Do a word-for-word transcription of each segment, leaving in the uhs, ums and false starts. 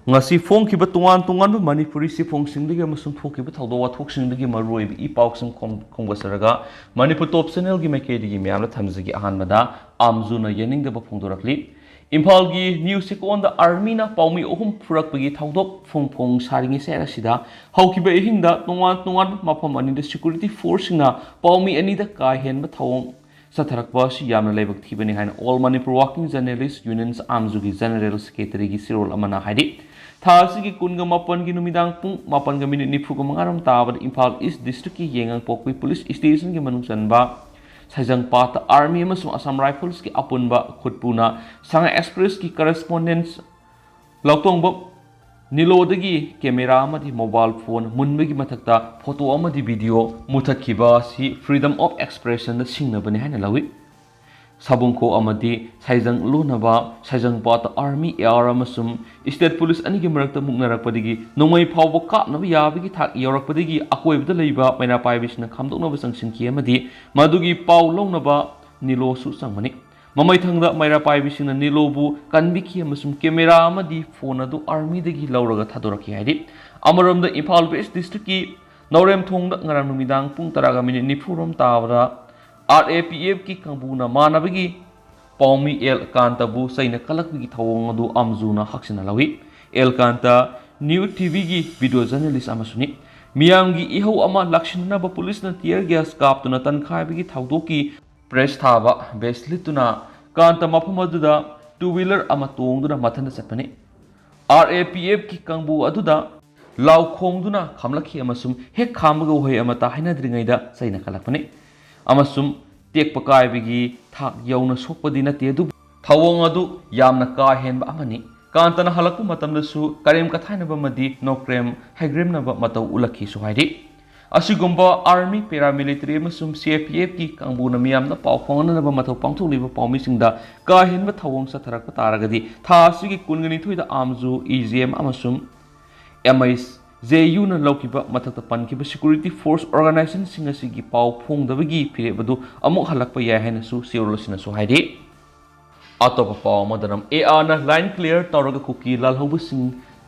ꯉꯁꯤ ꯐꯣꯡꯈꯤꯕ ꯇꯣꯉꯥꯟ ꯇꯣꯉꯥꯟꯕ ꯃꯅꯤꯄꯨꯔꯤ ꯆꯦꯐꯣꯡꯁꯤꯡꯗꯒꯤ ꯑꯃꯁꯨꯡ ꯊꯣꯛꯈꯤꯕ ꯊꯧꯗꯣꯛ ꯋꯥꯊꯣꯛꯁꯤꯡꯗꯒꯤ ꯃꯔꯨꯑꯣꯏꯕ ꯏ ꯄꯥꯎꯁꯤꯡ ꯈꯣꯝ-, ꯈꯣꯝꯒꯠꯆꯔꯒ ꯃꯅꯤꯄꯨꯔ ꯇꯣꯞ ꯆꯦꯅꯦꯜꯒꯤ ꯃꯥꯏꯀꯩꯗꯒꯤ ꯃꯌꯥꯝꯗ ꯊꯝꯖꯒꯦ꯫ ꯑꯍꯥꯟꯕꯗ ꯑꯥꯝꯖꯨꯅ ꯌꯥꯅꯤꯡꯗꯕ ꯐꯣꯡꯗꯣꯔꯛꯂꯤ꯫ ꯏꯝꯐꯥꯜꯒꯤ ꯅ꯭ꯌꯨ ꯆꯦꯛꯀꯣꯟꯗ ꯑꯥꯔꯃꯤꯅ ꯄꯥꯎꯃꯤ ꯑꯍꯨꯝ ꯐꯨꯔꯛꯄꯒꯤ ꯊꯧꯗꯣꯛ ꯐꯣꯡ ꯐꯣꯡ ꯁꯥꯔꯤꯉꯩ ꯁꯦꯔ ꯑꯁꯤꯗ ꯍꯧꯈꯤꯕ ꯑꯍꯤꯡꯗ ꯇꯣꯉꯥꯟ ꯇꯣꯉꯥꯟꯕ ꯃꯐꯝ ꯑꯅꯤꯗ ꯁꯦꯀ꯭ꯌꯨꯔꯤꯇꯤ ꯐꯣꯔꯁꯁꯤꯡꯅ ꯄꯥꯎꯃꯤ ꯑꯅꯤꯗ ꯀꯥ ꯍꯦꯟꯕ ꯊꯧꯑꯣꯡ ꯆꯠꯊꯔꯛꯄ ꯑꯁꯤ ꯌꯥꯝꯅ ꯂꯥꯏꯕꯛ ꯊꯤꯕꯅꯤ ꯍꯥꯏꯅ All Manipur Working Journalists Union, ꯑꯥꯝꯖꯨꯒꯤ ꯖꯦꯅꯔꯦꯜ ꯁꯦꯀ꯭ꯔꯦꯇꯔꯤꯒꯤ ꯆꯦꯔꯣꯜ ꯑꯃꯅ ꯍꯥꯏꯔꯤ꯫ ꯊꯥ ꯑꯁꯤꯒꯤ ꯀꯨꯟꯒ ꯃꯥꯄꯟꯒꯤ ꯅꯨꯃꯤꯗꯥꯡ ꯄꯨꯡ ꯃꯥꯄꯟꯒ ꯃꯤꯅꯤꯠ ꯅꯤꯐꯨꯒ ꯃꯉꯥ ꯔꯣꯝ ꯇꯥꯕꯗ ꯏꯝꯐꯥꯜ ꯏꯁ ꯗꯤꯁꯇ꯭ꯔꯤꯛꯀꯤ ꯌꯦꯉꯥꯡꯄꯣꯛꯄꯤ ꯄꯨꯂꯤꯁ ꯁ꯭ꯇꯦꯁꯟꯒꯤ ꯃꯅꯨꯡ ꯆꯟꯕ ꯁꯩꯖꯪꯄꯥꯠꯇ ꯑꯥꯔꯃꯤ ꯑꯃꯁꯨꯡ ꯑꯁꯥꯝ ꯔꯥꯏꯐꯜꯁꯀꯤ ꯑꯄꯨꯟꯕ ꯈꯨꯠꯄꯨꯅ ꯁꯉꯥꯏ ꯑꯦꯛꯁꯄ꯭ꯔꯦꯁꯀꯤ ꯀꯔꯦꯁꯄꯣꯟꯗꯦꯟꯁ ꯂꯧꯇꯣꯡꯕ ꯅꯤꯂꯣꯗꯒꯤ ꯀꯦꯃꯦꯔꯥ ꯑꯃꯗꯤ ꯃꯣꯕꯥꯏꯜ ꯐꯣꯟ ꯃꯨꯟꯕꯒꯤ ꯃꯊꯛꯇ ꯐꯣꯇꯣ ꯑꯃꯗꯤ ꯚꯤꯗꯤꯑꯣ ꯃꯨꯊꯠꯈꯤꯕ ꯑꯁꯤ Freedom of Expressionꯗ ꯁꯤꯡꯅꯕꯅꯤ ꯍꯥꯏꯅ ꯂꯧꯏ꯫ ꯁꯥꯕꯨꯡꯈꯣꯛ ꯑꯃꯗꯤ ꯁꯥꯏꯖꯪ ꯂꯣꯟꯅꯕ ꯁꯥꯏꯖꯪꯄꯥꯠꯇ ꯑꯥꯔꯃꯤ, ꯑꯦ ꯑꯥꯔ ꯑꯃꯁꯨꯡ ꯁ꯭ꯇꯦꯠ ꯄꯨꯂꯤꯁ ꯑꯅꯤꯒꯤ ꯃꯔꯛꯇ ꯃꯨꯛꯅꯔꯛꯄꯗꯒꯤ ꯅꯣꯡꯃꯩ ꯐꯥꯎꯕ ꯀꯥꯞꯅꯕ ꯌꯥꯕꯒꯤ ꯊꯥꯛ ꯌꯧꯔꯛꯄꯗꯒꯤ ꯑꯀꯣꯏꯕꯗ ꯂꯩꯕ ꯃꯩꯔꯥ ꯄꯥꯏꯕꯤꯁꯤꯡꯅ ꯈꯥꯝꯗꯣꯛꯅꯕ ꯆꯪꯁꯤꯟꯈꯤ ꯑꯃꯗꯤ ꯃꯗꯨꯒꯤ ꯄꯥꯎ ꯂꯧꯅꯕ ꯅꯤꯂꯣꯁꯨ ꯆꯪꯕꯅꯤ꯫ ꯃꯃꯩꯊꯪꯗ ꯃꯩꯔꯥ ꯄꯥꯏꯕꯤꯁꯤꯡꯅ ꯅꯤꯂꯣꯕꯨ ꯀꯟꯕꯤꯈꯤ ꯑꯃꯁꯨꯡ ꯀꯦꯃꯦꯔꯥ ꯑꯃꯗꯤ ꯐꯣꯟ ꯑꯗꯨ ꯑꯥꯔꯃꯤꯗꯒꯤ ꯂꯧꯔꯒ ꯊꯥꯗꯣꯔꯛꯈꯤ ꯍꯥꯏꯔꯤ꯫ ꯑꯃꯔꯣꯝꯗ ꯏꯝꯐꯥꯜ ꯋꯦꯁ ꯗꯤꯁꯇ꯭ꯔꯤꯛꯀꯤ ꯅꯥꯎꯔꯦꯝꯊꯣꯡꯗ ꯉꯔꯥꯡ ꯅꯨꯃꯤꯗꯥꯡ ꯄꯨꯡ ꯇꯔꯥꯒ ꯃꯤꯅꯤꯠ ꯅꯤꯐꯨ ꯔꯣꯝ ꯇꯥꯕꯗ ꯑꯥꯔ ꯑꯦ ꯄꯤ ꯑꯦꯐꯀꯤ ꯀꯥꯡꯕꯨꯅ ꯃꯥꯟꯅꯕꯒꯤ ꯄꯥꯎꯃꯤ ꯑꯦꯜ ꯀꯥꯟꯇꯕꯨ ꯆꯩꯅ ꯀꯜꯂꯛꯄꯒꯤ ꯊꯧꯑꯣꯡ ꯑꯗꯨ ꯑꯥꯝꯖꯨꯅ ꯍꯛꯆꯤꯟꯅ ꯂꯧꯏ꯫ ꯑꯦꯜ ꯀꯥꯟꯇ ꯅ꯭ꯌꯨ ꯇꯤ ꯚꯤꯒꯤ ꯚꯤꯗꯤꯑꯣ ꯖꯔꯅꯦꯂꯤꯁ ꯑꯃꯁꯨꯅꯤ꯫ ꯃꯤꯌꯥꯝꯒꯤ ꯏꯍꯧ ꯑꯃ ꯂꯥꯛꯁꯤꯟꯅꯅꯕ ꯄꯨꯂꯤꯁꯅ ꯇꯤꯌꯔ ꯒ꯭ꯌꯥꯁ ꯀꯥꯞꯇꯨꯅ ꯇꯟꯈꯥꯏꯕꯒꯤ ꯊꯧꯗꯣꯛꯀꯤ ꯄ꯭ꯔꯦꯁ ꯊꯥꯕ ꯕꯦꯁ ꯂꯤꯠꯇꯨꯅ ꯀꯥꯟꯇ ꯃꯐꯝ ꯑꯗꯨꯗ ꯇꯨ ꯋꯤꯂꯔ ꯑꯃ ꯇꯣꯡꯗꯨꯅ ꯃꯊꯟꯇ ꯆꯠꯄꯅꯤ꯫ ꯑꯥꯔ ꯑꯦ ꯄꯤ ꯑꯦꯐꯀꯤ ꯀꯥꯡꯕꯨ ꯑꯗꯨꯗ ꯂꯥꯎ ꯈꯣꯡꯗꯨꯅ ꯈꯥꯝꯂꯛꯈꯤ ꯑꯃꯁꯨꯡ ꯍꯦꯛ ꯈꯥꯝꯕꯒ ꯎꯍꯩ ꯑꯃꯠꯇ ꯍꯥꯏꯅꯗ꯭ꯔꯤꯉꯩꯗ ꯆꯩꯅ ꯀꯜꯂꯛꯄꯅꯤ ꯑꯃꯁꯨꯡ ꯇꯦꯛꯄ ꯀꯥꯏꯕꯒꯤ ꯊꯥꯛ ꯌꯧꯅ ꯁꯣꯛꯄꯗꯤ ꯅꯠꯇꯦ, ꯑꯗꯨꯕꯨ ꯊꯧꯑꯣꯡ ꯑꯗꯨ ꯌꯥꯝꯅ ꯀꯥ ꯍꯦꯟꯕ ꯑꯃꯅꯤ꯫ ꯀꯥꯟꯇꯅ ꯍꯜꯂꯛꯄ ꯃꯇꯝꯗꯁꯨ ꯀꯔꯦꯝ ꯀꯊꯥꯏꯅꯕ ꯑꯃꯗꯤ ꯅꯣꯀ꯭ꯔꯦꯝ ꯍꯩꯒ꯭ꯔꯦꯝꯅꯕ ꯃꯇꯧ ꯎꯠꯂꯛꯈꯤꯁꯨ ꯍꯥꯏꯔꯤ꯫ ꯑꯁꯤꯒꯨꯝꯕ ꯑꯥꯔꯃꯤ, ꯄꯦꯔꯥꯃꯤꯂꯤꯇꯔꯤ ꯑꯃꯁꯨꯡ ꯁꯤ ꯑꯥꯔ ꯄꯤ ꯑꯦꯐꯀꯤ ꯀꯥꯡꯕꯨꯅ ꯃꯤꯌꯥꯝꯗ ꯄꯥꯎ ꯐꯥꯎꯅꯅꯕ ꯃꯊꯧ ꯄꯥꯡꯊꯣꯛꯂꯤꯕ ꯄꯥꯎꯃꯤꯁꯤꯡꯗ ꯀꯥ ꯍꯦꯟꯕ ꯊꯧꯑꯣꯡ ꯆꯠꯊꯔꯛꯄ ꯇꯥꯔꯒꯗꯤ ꯊꯥ ꯑꯁꯤꯒꯤ ꯀꯨꯟꯒ ꯅꯤꯊꯣꯏꯗ ꯑꯥꯝꯖꯨ, ꯏ ꯖꯤ ꯑꯦꯝ ꯑꯃꯁꯨꯡ ꯑꯦꯝ ꯑꯩꯆ ꯖꯦ ꯌꯨꯅ ꯂꯧꯈꯤꯕ ꯃꯊꯛꯇ ꯄꯟꯈꯤꯕ ꯁꯦꯀ꯭ꯌꯨꯔꯤꯇꯤ ꯐꯣꯔꯁ ꯑꯣꯔꯒꯅꯥꯏꯖꯦꯁꯟꯁꯤꯡ ꯑꯁꯤꯒꯤ ꯄꯥꯎ ꯐꯣꯡꯗꯕꯒꯤ ꯐꯤꯔꯦꯞ ꯑꯗꯨ ꯑꯃꯨꯛ ꯍꯜꯂꯛꯄ ꯌꯥꯏ ꯍꯥꯏꯅꯁꯨ ꯆꯦꯔꯣꯜ ꯑꯁꯤꯅꯁꯨ ꯍꯥꯏꯔꯤ꯫ ꯑꯇꯣꯞꯄ ꯄꯥꯎ ꯑꯃꯗꯅ ꯑꯦ ꯑꯥꯔꯅ ꯂꯥꯏꯟ ꯀ꯭ꯂꯤꯌꯔ ꯇꯧꯔꯒ ꯀꯨꯀꯤ ꯂꯥꯜꯍꯧꯕꯁꯤꯡ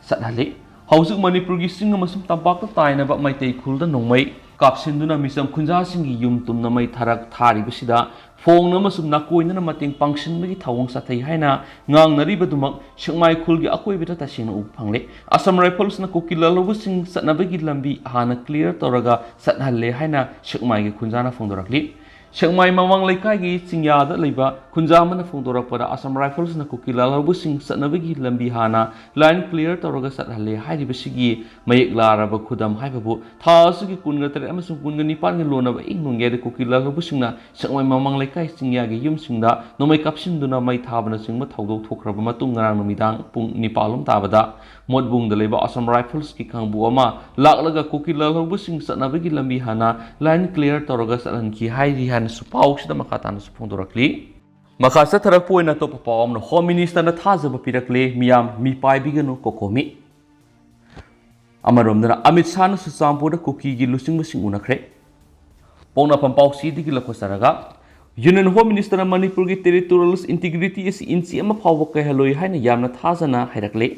ꯆꯠꯍꯜꯂꯤ꯫ ꯍꯧꯖꯤꯛ ꯃꯅꯤꯄꯨꯔꯒꯤ ꯆꯤꯡ ꯑꯃꯁꯨꯡ ꯇꯝꯄꯥꯛꯇ ꯇꯥꯏꯅꯕ ꯃꯩꯇꯩ ꯈꯨꯜꯗ ꯅꯣꯡꯃꯩ ꯀꯥꯞꯁꯤꯟꯗꯨꯅ ꯃꯤꯆꯝ ꯈꯨꯟꯖꯥꯁꯤꯡꯒꯤ ꯌꯨꯝ ꯇꯨꯝꯅ ꯃꯩ ꯊꯥꯔꯛ ꯊꯥꯔꯤꯕꯁꯤꯗ ꯐꯣꯡꯅ ꯑꯃꯁꯨꯡ ꯅꯥꯀꯣꯏꯅꯅ ꯃꯇꯦꯡ ꯄꯥꯡꯁꯤꯟꯕꯒꯤ ꯊꯧꯑꯣꯡ ꯆꯠꯊꯩ ꯍꯥꯏꯅ ꯉꯥꯡꯅꯔꯤꯕꯗꯨꯃꯛ ꯁꯦꯛꯃꯥꯏ ꯈꯨꯜꯒꯤ ꯑꯀꯣꯏꯕꯗ ꯇꯁꯦꯡꯅ ꯎꯕ ꯐꯪꯂꯦ꯫ ꯑꯁꯝ ꯔꯥꯏꯐꯜꯁꯅ ꯀꯨꯀꯤ ꯂꯥꯜꯍꯧꯕꯁꯤꯡ ꯆꯠꯅꯕꯒꯤ ꯂꯝꯕꯤ ꯍꯥꯟꯅ ꯀ꯭ꯂꯤꯌꯥꯔ ꯇꯧꯔꯒ ꯆꯠꯍꯜꯂꯦ ꯍꯥꯏꯅ ꯁꯦꯛꯃꯥꯏꯒꯤ ꯈꯨꯟꯖꯥꯅ ꯐꯣꯡꯗꯣꯔꯛꯂꯤ꯫ ꯁꯦꯛꯃꯥꯏ ꯃꯃꯥꯡ ꯂꯩꯀꯥꯏꯒꯤ ꯆꯤꯡꯌꯥꯗ ꯂꯩꯕ ꯈꯨꯟꯖꯥ ꯑꯃꯅ ꯐꯣꯡꯗꯣꯔꯛꯄꯗ ꯑꯁꯝ ꯔꯥꯏꯐꯜꯁꯅ ꯀꯨꯀꯤ ꯂꯥꯜꯍꯧꯕꯁꯤꯡ ꯆꯠꯅꯕꯒꯤ ꯂꯝꯕꯤ ꯍꯥꯟꯅ ꯂꯥꯏꯟ ꯀ꯭ꯂꯤꯌꯥꯔ ꯇꯧꯔꯒ ꯆꯠꯍꯜꯂꯦ ꯍꯥꯏꯔꯤꯕꯁꯤꯒꯤ ꯃꯌꯦꯛ ꯂꯥꯔꯕ ꯈꯨꯗꯝ ꯍꯥꯏꯕꯕꯨ ꯊꯥ ꯑꯁꯤꯒꯤ ꯀꯨꯟꯒ ꯇꯔꯦꯠ ꯑꯃꯁꯨꯡ ꯀꯨꯟꯒ ꯅꯤꯄꯥꯟꯒꯤ ꯂꯣꯟꯅꯕ ꯏꯪ ꯅꯣꯡꯌꯥꯏꯗ ꯀꯨꯀꯤ ꯂꯥꯜꯍꯧꯕꯁꯤꯡꯅ ꯁꯦꯛꯃꯥꯏ ꯃꯃꯥꯡ ꯂꯩꯀꯥꯏ ꯆꯤꯡꯌꯥꯒꯤ ꯌꯨꯝꯁꯤꯡꯗ ꯅꯣꯡꯃꯩ ꯀꯥꯞꯁꯤꯟꯗꯨꯅ ꯃꯩ ꯊꯥꯕꯅꯆꯤꯡꯕ ꯊꯧꯗꯣꯛ ꯊꯣꯛꯈ꯭ꯔꯕ ꯃꯇꯨꯡ ꯉꯔꯥꯡ ꯅꯨꯃꯤꯗꯥꯡ ꯄꯨꯡ ꯅꯤꯄꯥꯜ ꯂꯣꯝ ꯇꯥꯕꯗ ꯃꯣꯠꯕꯨꯡꯗ ꯂꯩꯕ ꯑꯁꯝ ꯔꯥꯏꯐꯜꯁꯀꯤ ꯀꯥꯡꯕꯨ ꯑꯃ ꯂꯥꯛꯂꯒ ꯀꯨꯀꯤ ꯂꯥꯜꯍꯧꯕꯁꯤꯡ ꯆꯠꯅꯕꯒꯤ ꯂꯝꯕꯤ ꯍꯥꯟꯅ ꯂꯥꯏꯟ ꯀ꯭ꯂꯤꯌꯥꯔ ꯇꯧꯔꯒ ꯆꯠꯍꯟꯈꯤ ꯍꯥꯏꯔꯤ ꯍꯥꯏꯅꯁꯨ ꯄꯥꯎꯁꯤꯗ ꯃꯈꯥ ꯇꯥꯅꯁꯨ ꯐꯣꯡꯗꯣꯔꯛꯂꯤ꯫ ꯃꯈꯥ ꯆꯠꯊꯔꯛꯄ ꯑꯣꯏꯅ ꯑꯇꯣꯞꯄ ꯄꯥꯎ ꯑꯃꯅ ꯍꯣꯝ ꯃꯤꯅꯤꯁꯇꯔꯅ ꯊꯥꯖꯕ ꯄꯤꯔꯛꯂꯦ, ꯃꯤꯌꯥꯝ ꯃꯤꯄꯥꯏꯕꯤꯒꯅꯨ ꯀꯣꯀꯣꯃꯤ꯫ ꯑꯃꯔꯣꯝꯗꯅ ꯑꯃꯤꯠ ꯁꯥꯍꯅ ꯆꯨꯔꯆꯥꯟꯄꯨꯔꯗ ꯀꯨꯀꯤꯒꯤ ꯂꯨꯆꯤꯡꯕꯁꯤꯡ ꯎꯅꯈ꯭ꯔꯦ꯫ ꯄꯣꯛꯅꯐꯝ ꯄꯥꯎꯆꯦꯗꯒꯤ ꯂꯧꯈꯠꯆꯔꯒ ꯌꯨꯅꯤꯌꯟ ꯍꯣꯝ ꯃꯤꯅꯤꯁꯇꯔꯅ ꯃꯅꯤꯄꯨꯔꯒꯤ ꯇꯦꯔꯤꯇꯣꯔꯤꯌꯦꯜ ꯏꯟꯇꯤꯒ꯭ꯔꯤꯇꯤ ꯑꯁꯤ ꯏꯟꯆꯤ ꯑꯃ ꯐꯥꯎꯕ ꯀꯥꯏꯍꯜꯂꯣꯏ ꯍꯥꯏꯅ ꯌꯥꯝꯅ ꯊꯥꯖꯅ ꯍꯥꯏꯔꯛꯂꯦ꯫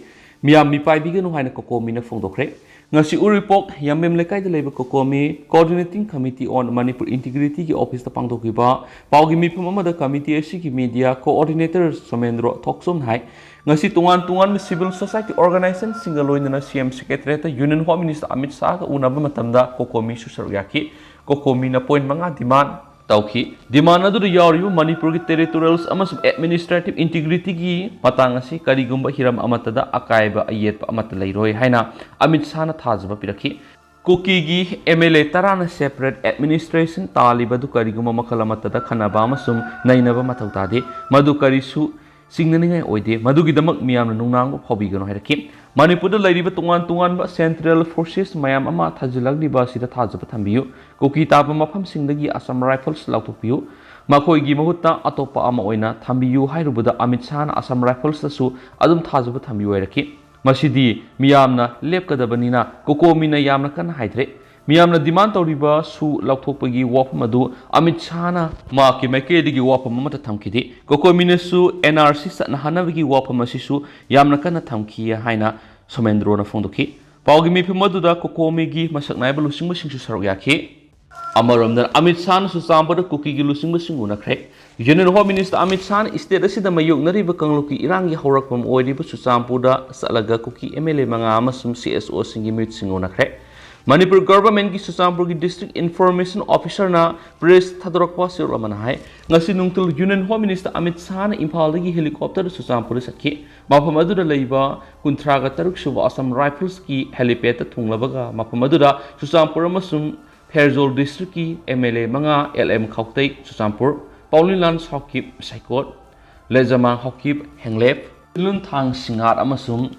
ꯃꯤꯌꯥꯝ ꯃꯤꯄꯥꯏꯕꯤꯒꯅꯨ ꯍꯥꯏꯅ ꯀꯣꯀꯣꯃꯤꯅ ꯐꯣꯡꯗꯣꯛꯈ꯭ꯔꯦ꯫ ꯉꯁꯤ ꯎꯔꯤꯄꯣꯛ ꯌꯥꯝꯕꯦꯝ ꯂꯩꯀꯥꯏꯗ ꯂꯩꯕ ꯀꯣꯀꯣꯃꯤ Coordinating Committee on Manipur Integrityꯒꯤ ꯑꯣꯐꯤꯁꯇ ꯄꯥꯡꯊꯣꯛꯈꯤꯕ ꯄꯥꯎꯒꯤ ꯃꯤꯐꯝ ꯑꯃꯗ ꯀꯃꯤꯇꯤ ꯑꯁꯤꯒꯤ ꯃꯤꯗꯤꯌꯥ ꯀꯣꯑꯣꯔꯗꯤꯅꯦꯇꯔ ꯁꯣꯃꯦꯟꯗ꯭ꯔꯣ ꯊꯣꯛꯆꯣꯝꯅ ꯍꯥꯏ, ꯉꯁꯤ ꯇꯣꯉꯥꯟ ꯇꯣꯉꯥꯟꯕ ꯁꯤꯚꯤꯜ ꯁꯣꯁꯥꯏꯇꯤ ꯑꯣꯔꯒꯅꯥꯏꯖꯦꯁꯟꯁꯤꯡꯒ ꯂꯣꯏꯅꯅ ꯁꯤ ꯑꯦꯝ ꯁꯦꯀ꯭ꯔꯦꯇꯔꯤꯌꯦꯠꯇ ꯌꯨꯅꯤꯌꯟ ꯍꯣꯝ ꯃꯤꯅꯤꯁꯇꯔ ꯑꯃꯤꯠ ꯁꯥꯍꯒ ꯎꯅꯕ ꯃꯇꯝꯗ ꯀꯣꯀꯣꯃꯤꯁꯨ ꯁꯔꯨꯛ ꯌꯥꯈꯤ꯫ ꯀꯣꯀꯣꯃꯤꯅ ꯄꯣꯏꯟ ꯃꯉꯥ ꯗꯤꯃꯥꯟ ꯇꯧꯈꯤ꯫ ꯗꯤꯃꯥꯟ ꯑꯗꯨꯗ ꯌꯥꯎꯔꯤꯕ ꯃꯅꯤꯄꯨꯔꯒꯤ ꯇꯦꯔꯤꯇꯣꯔꯤꯌꯦꯜ ꯑꯃꯁꯨꯡ ꯑꯦꯗꯃꯤꯅꯤꯁꯇ꯭ꯔꯦꯇꯤꯚ ꯏꯟꯇꯤꯒ꯭ꯔꯤꯇꯤꯒꯤ ꯃꯇꯥꯡ ꯑꯁꯤ ꯀꯔꯤꯒꯨꯝꯕ ꯍꯤꯔꯝ ꯑꯃꯠꯇꯗ ꯑꯀꯥꯏꯕ ꯑꯌꯦꯠꯄ ꯑꯃꯠꯇ ꯂꯩꯔꯣꯏ ꯍꯥꯏꯅ ꯑꯃꯤꯠ ꯁꯥꯍꯅ ꯊꯥꯖꯕ ꯄꯤꯔꯛꯈꯤ꯫ ꯀꯨꯀꯤꯒꯤ ꯑꯦꯝ ꯑꯦꯜ ꯑꯦ ꯇꯔꯥꯅ ꯁꯦꯄꯔꯦꯠ ꯑꯦꯗꯃꯤꯅꯤꯁꯇ꯭ꯔꯦꯁꯟ ꯇꯥꯜꯂꯤꯕ ꯑꯗꯨ ꯀꯔꯤꯒꯨꯝꯕ ꯃꯈꯜ ꯑꯃꯠꯇꯗ ꯈꯟꯅꯕ ꯑꯃꯁꯨꯡ ꯅꯩꯅꯕ ꯃꯊꯧ ꯇꯥꯗꯦ꯫ ꯃꯗꯨ ꯀꯔꯤꯁꯨ ꯆꯤꯡꯅꯅꯤꯡꯉꯥꯏ ꯑꯣꯏꯗꯦ꯫ ꯃꯗꯨꯒꯤꯗꯃꯛ ꯃꯤꯌꯥꯝꯅ ꯅꯨꯡꯅꯥꯡꯕ ꯐꯥꯎꯕꯤꯒꯅꯨ ꯍꯥꯏꯔꯛꯈꯤ꯫ ꯃꯅꯤꯄꯨꯔꯗ ꯂꯩꯔꯤꯕ ꯇꯣꯉꯥꯟ ꯇꯣꯉꯥꯟꯕ ꯁꯦꯟꯇ꯭ꯔꯦꯜ ꯐꯣꯔꯁꯦꯁ ꯃꯌꯥꯝ ꯑꯃ ꯊꯥꯖꯤꯜꯂꯛꯂꯤꯕ ꯑꯁꯤꯗ ꯊꯥꯖꯕ ꯊꯝꯕꯤꯌꯨ꯫ ꯀꯨꯀꯤ ꯇꯥꯕ ꯃꯐꯝꯁꯤꯡꯗꯒꯤ ꯑꯁꯥꯝ ꯔꯥꯏꯐꯜꯁ ꯂꯧꯊꯣꯛꯄꯤꯌꯨ꯫ ꯃꯈꯣꯏꯒꯤ ꯃꯍꯨꯠꯇ ꯑꯇꯣꯞꯄ ꯑꯃ ꯑꯣꯏꯅ ꯊꯝꯕꯤꯌꯨ ꯍꯥꯏꯔꯨꯕꯗ ꯑꯃꯤꯠ ꯁꯥꯍꯅ ꯑꯁꯥꯝ ꯔꯥꯏꯐꯜꯁꯇꯁꯨ ꯑꯗꯨꯝ ꯊꯥꯖꯕ ꯊꯝꯕꯤꯌꯨ ꯍꯥꯏꯔꯛꯈꯤ꯫ ꯃꯁꯤꯗꯤ ꯃꯤꯌꯥꯝꯅ ꯂꯦꯞꯀꯗꯕꯅꯤꯅ ꯀꯣꯀꯣꯃꯤꯅ ꯌꯥꯝꯅ ꯀꯟꯅ ꯍꯥꯏꯗ꯭ꯔꯦ꯫ ꯃꯤꯌꯥꯝꯅ ꯗꯤꯃꯥꯟ ꯇꯧꯔꯤꯕ ꯁꯨ ꯂꯧꯊꯣꯛꯄꯒꯤ ꯋꯥꯐꯝ ꯑꯗꯨ ꯑꯃꯤꯠ ꯁꯥꯍꯅ ꯃꯍꯥꯛꯀꯤ ꯃꯥꯏꯀꯩꯗꯒꯤ ꯋꯥꯐꯝ ꯑꯃꯠꯇ ꯊꯝꯈꯤꯗꯦ꯫ ꯀꯣꯀꯣꯃꯤꯅꯁꯨ ꯑꯦꯟ ꯑꯥꯔ ꯁꯤ ꯆꯠꯅꯍꯟꯅꯕꯒꯤ ꯋꯥꯐꯝ ꯑꯁꯤꯁꯨ ꯌꯥꯝꯅ ꯀꯟꯅ ꯊꯝꯈꯤ ꯍꯥꯏꯅ ꯁꯣꯃꯦꯟꯗ꯭ꯔꯣꯅ ꯐꯣꯡꯗꯣꯛꯈꯤ꯫ ꯄꯥꯎꯒꯤ ꯃꯤꯐꯝ ꯑꯗꯨꯗ ꯀꯣꯀꯣꯃꯤꯒꯤ ꯃꯁꯛ ꯅꯥꯏꯕ ꯂꯨꯆꯤꯡꯕꯁꯤꯡꯁꯨ ꯁꯔꯨꯛ ꯌꯥꯈꯤ꯫ ꯑꯃꯔꯣꯝꯗꯅ, Amit ꯁꯥꯍꯅ ꯆꯨꯔꯆꯥꯟꯄꯨꯔꯗ ꯀꯨꯀꯤꯒꯤ ꯂꯨꯆꯤꯡꯕꯁꯤꯡ ꯎꯅꯈ꯭ꯔꯦ꯫ Union Home Minister Amit ꯁꯥꯍꯅ state ꯑꯁꯤꯗ ꯃꯥꯌꯣꯛꯅꯔꯤꯕ ꯀꯥꯡꯂꯨꯞꯀꯤ ꯏꯔꯥꯡꯒꯤ ꯍꯧꯔꯛꯐꯝ ꯑꯣꯏꯔꯤꯕ ꯆꯨꯔꯆꯥꯟꯄꯨꯔꯗ ꯆꯠꯂꯒ ꯀꯨꯀꯤ MLA ꯃꯉꯥ ꯑꯃꯁꯨꯡ CSOꯁꯤꯡꯒꯤ ꯃꯤꯍꯨꯠꯁꯤꯡ ꯎꯅꯈ꯭ꯔꯦ꯫ ꯃꯅꯤꯄꯨꯔ governmentꯀꯤ ꯆꯨꯔꯆꯥꯟꯄꯨꯔꯒꯤ district information officerꯅ press ꯊꯥꯗꯣꯔꯛꯄ ꯆꯦꯔꯣꯜ ꯑꯃꯅ ꯍꯥꯏ, ꯉꯁꯤ ꯅꯨꯡꯊꯤꯜ Union Home Minister ꯑꯃꯤꯠ ꯁꯥꯍꯅ ꯏꯝꯐꯥꯜꯗꯒꯤ helicopterꯗ ꯆꯨꯔꯆꯥꯟꯄꯨꯔꯗ ꯆꯠꯈꯤ꯫ ꯃꯐꯝ ꯑꯗꯨꯗ ꯂꯩꯕ ꯀꯨꯟꯊ꯭ꯔꯥꯒ ꯇꯔꯨꯛ ꯁꯨꯕ Assam Riflesꯀꯤ helipadꯇ ꯊꯨꯡꯂꯕꯒ ꯃꯐꯝ ꯑꯗꯨꯗ ꯆꯨꯔꯆꯥꯟꯄꯨꯔ ꯑꯃꯁꯨꯡ ꯐꯦꯔꯖꯣꯜ districtꯀꯤ MLA ꯃꯉꯥ, L M ꯈꯥꯎꯇꯩ ꯆꯨꯔꯆꯥꯟꯄꯨꯔ, ꯄꯥꯎꯂꯤꯂꯥꯟ ꯁꯥꯎꯀꯤꯞ ꯁꯥꯏꯀꯣꯠ, ꯂꯦꯖꯃꯥꯡ ꯍꯥꯎꯀꯤꯞ ꯍꯦꯡꯂꯦꯞ, ꯂꯨꯟꯊꯥꯡ ꯁꯤꯡꯉꯥꯠ ꯑꯃꯁꯨꯡ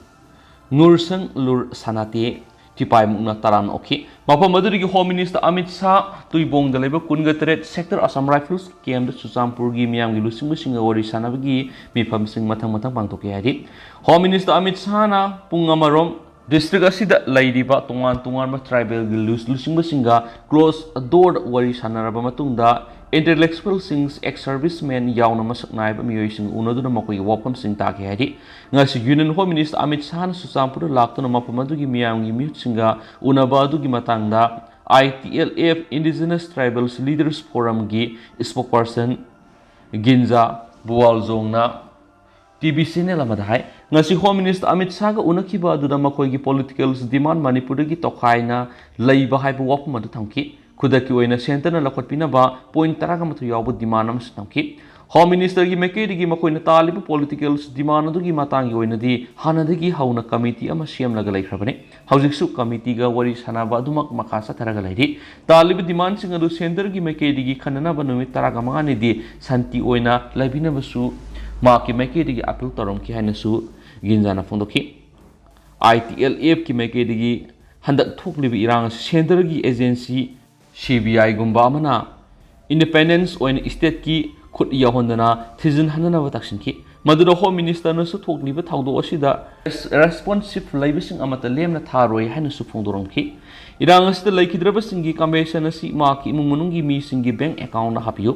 ꯉꯨꯔꯁꯪ ꯂꯨꯔ ꯁꯅꯥꯇꯦ ꯇꯤꯄꯥꯏꯃꯨꯛꯅ ꯇꯔꯥꯝꯅ ꯑꯣꯛꯈꯤ꯫ ꯃꯐꯝ ꯑꯗꯨꯗꯒꯤ Home Minister ꯑꯃꯤꯠ ꯁꯥꯍ ꯇꯨꯏꯕꯣꯡꯗ ꯂꯩꯕ ꯀꯨꯟꯒ ꯇꯔꯦꯠ Sector Assam Rifles campꯇ ꯆꯨꯔꯆꯥꯟꯄꯨꯔꯒꯤ ꯃꯤꯌꯥꯝꯒꯤ ꯂꯨꯆꯤꯡꯕꯁꯤꯡꯒ ꯋꯥꯔꯤ ꯁꯥꯟꯅꯕꯒꯤ ꯃꯤꯐꯝꯁꯤꯡ ꯃꯊꯪ ꯃꯊꯪ ꯄꯥꯡꯊꯣꯛꯈꯤ ꯍꯥꯏꯔꯤ꯫ Home Minister ꯑꯃꯤꯠ ꯁꯥꯍꯅ ꯄꯨꯡ ꯑꯃꯔꯣꯝ district ꯑꯁꯤꯗ ꯂꯩꯔꯤꯕ ꯇꯣꯉꯥꯟ ꯇꯣꯉꯥꯟꯕ tribalꯒꯤ ꯂꯨ-, ꯂꯨꯆꯤꯡꯕꯁꯤꯡꯒ closed doorꯗ ꯋꯥꯔꯤ ꯁꯥꯟꯅꯔꯕ ꯃꯇꯨꯡꯗ intellectualꯁꯤꯡ, ex-servicemen ꯌꯥꯎꯅ ꯃꯁꯛ ꯅꯥꯏꯕ ꯃꯤꯑꯣꯏꯁꯤꯡ ꯎꯅꯗꯨꯅ ꯃꯈꯣꯏꯒꯤ ꯋꯥꯐꯝꯁꯤꯡ ꯇꯥꯈꯤ ꯍꯥꯏꯔꯤ꯫ ꯉꯁꯤ Union Home Minister ꯑꯃꯤꯠ ꯁꯥꯍꯅ ꯆꯨꯔꯆꯥꯟꯄꯨꯔꯗ ꯂꯥꯛꯇꯨꯅ ꯃꯐꯝ ꯑꯗꯨꯒꯤ ꯃꯤꯌꯥꯝꯒꯤ ꯃꯤꯍꯨꯠꯁꯤꯡꯒ ꯎꯅꯕ ꯑꯗꯨꯒꯤ ꯃꯇꯥꯡꯗ I T L F Indigenous Tribals Leaders Forumꯒꯤ spokesperson ꯒꯤꯟꯖꯥ ꯕꯨꯋꯥꯜꯖꯣꯡꯅ T V channel ꯑꯃꯗ ꯍꯥꯏ꯫ ꯉꯁꯤ Home Minister ꯑꯃꯤꯠ ꯁꯥꯍꯒ ꯎꯅꯈꯤꯕ ꯑꯗꯨꯗ ꯃꯈꯣꯏꯒꯤ political demand ꯃꯅꯤꯄꯨꯔꯗꯒꯤ ꯇꯣꯈꯥꯏꯅ ꯂꯩꯕ ꯍꯥꯏꯕ ꯋꯥꯐꯝ ꯑꯗꯨ ꯊꯝꯈꯤ꯫ ꯈꯨꯗꯛꯀꯤ ꯑꯣꯏꯅ centreꯅ ꯂꯧꯈꯠꯄꯤꯅꯕ point ꯇꯔꯥꯒ ꯃꯥꯊꯣꯏ ꯌꯥꯎꯕ demand ꯑꯃꯁꯨ ꯊꯝꯈꯤ꯫ Home Ministerꯒꯤ ꯃꯥꯏꯀꯩꯗꯒꯤ ꯃꯈꯣꯏꯅ ꯇꯥꯜꯂꯤꯕ political demand ꯑꯗꯨꯒꯤ ꯃꯇꯥꯡꯒꯤ ꯑꯣꯏꯅꯗꯤ ꯍꯥꯟꯅꯗꯒꯤ ꯍꯧꯅ committee ꯑꯃ ꯁꯦꯝꯂꯒ ꯂꯩꯈ꯭ꯔꯕꯅꯤ꯫ ꯍꯧꯖꯤꯛꯁꯨ committeeꯒ ꯋꯥꯔꯤ ꯁꯥꯟꯅꯕ ꯑꯗꯨꯃꯛ ꯃꯈꯥ ꯆꯠꯊꯔꯒ ꯂꯩꯔꯤ꯫ ꯇꯥꯜꯂꯤꯕ demandꯁꯤꯡ ꯑꯗꯨ centreꯒꯤ ꯃꯥꯏꯀꯩꯗꯒꯤ ꯈꯟꯅꯅꯕ ꯅꯨꯃꯤꯠ ꯇꯔꯥꯒ ꯃꯉꯥꯅꯤꯗꯤ ꯁꯥꯟꯇꯤ ꯑꯣꯏꯅ ꯂꯩꯕꯤꯅꯕꯁꯨ ꯃꯍꯥꯛꯀꯤ ꯃꯥꯏꯀꯩꯗꯒꯤ appeal ꯇꯧꯔꯝꯈꯤ ꯍꯥꯏꯅꯁꯨ ꯒꯤꯟꯖꯥꯅ ꯐꯣꯡꯗꯣꯛꯈꯤ꯫ I T L Fꯀꯤ ꯃꯥꯏꯀꯩꯗꯒꯤ ꯍꯟꯗꯛ ꯊꯣꯛꯂꯤꯕ ꯏꯔꯥꯡ ꯑꯁꯤ centreꯒꯤ agency C B Iꯒꯨꯝꯕ ꯑꯃꯅ independence ꯑꯣꯏꯅ stateꯀꯤ ꯈꯨꯠ ꯌꯥꯎꯍꯟꯗꯅ ꯊꯤꯖꯤꯟꯍꯟꯅꯅꯕ ꯇꯛꯁꯤꯟꯈꯤ꯫ ꯃꯗꯨꯗ Home Ministerꯅꯁꯨ ꯊꯣꯛꯂꯤꯕ ꯊꯧꯗꯣꯛ ꯑꯁꯤꯗ res-, responsive ꯂꯩꯕꯁꯤꯡ ꯑꯃꯠꯇ ꯂꯦꯝꯅ ꯊꯥꯔꯣꯏ ꯍꯥꯏꯅꯁꯨ ꯐꯣꯡꯗꯣꯔꯝꯈꯤ꯫ ꯏꯔꯥꯡ ꯑꯁꯤꯗ ꯂꯩꯈꯤꯗ꯭ꯔꯕꯁꯤꯡꯒꯤ compensation ꯑꯁꯤ ꯃꯍꯥꯛꯀꯤ ꯏꯃꯨꯡ ꯃꯅꯨꯡꯒꯤ ꯃꯤꯁꯤꯡꯒꯤ bank accountꯇ ꯍꯥꯞꯄꯤꯌꯨ꯫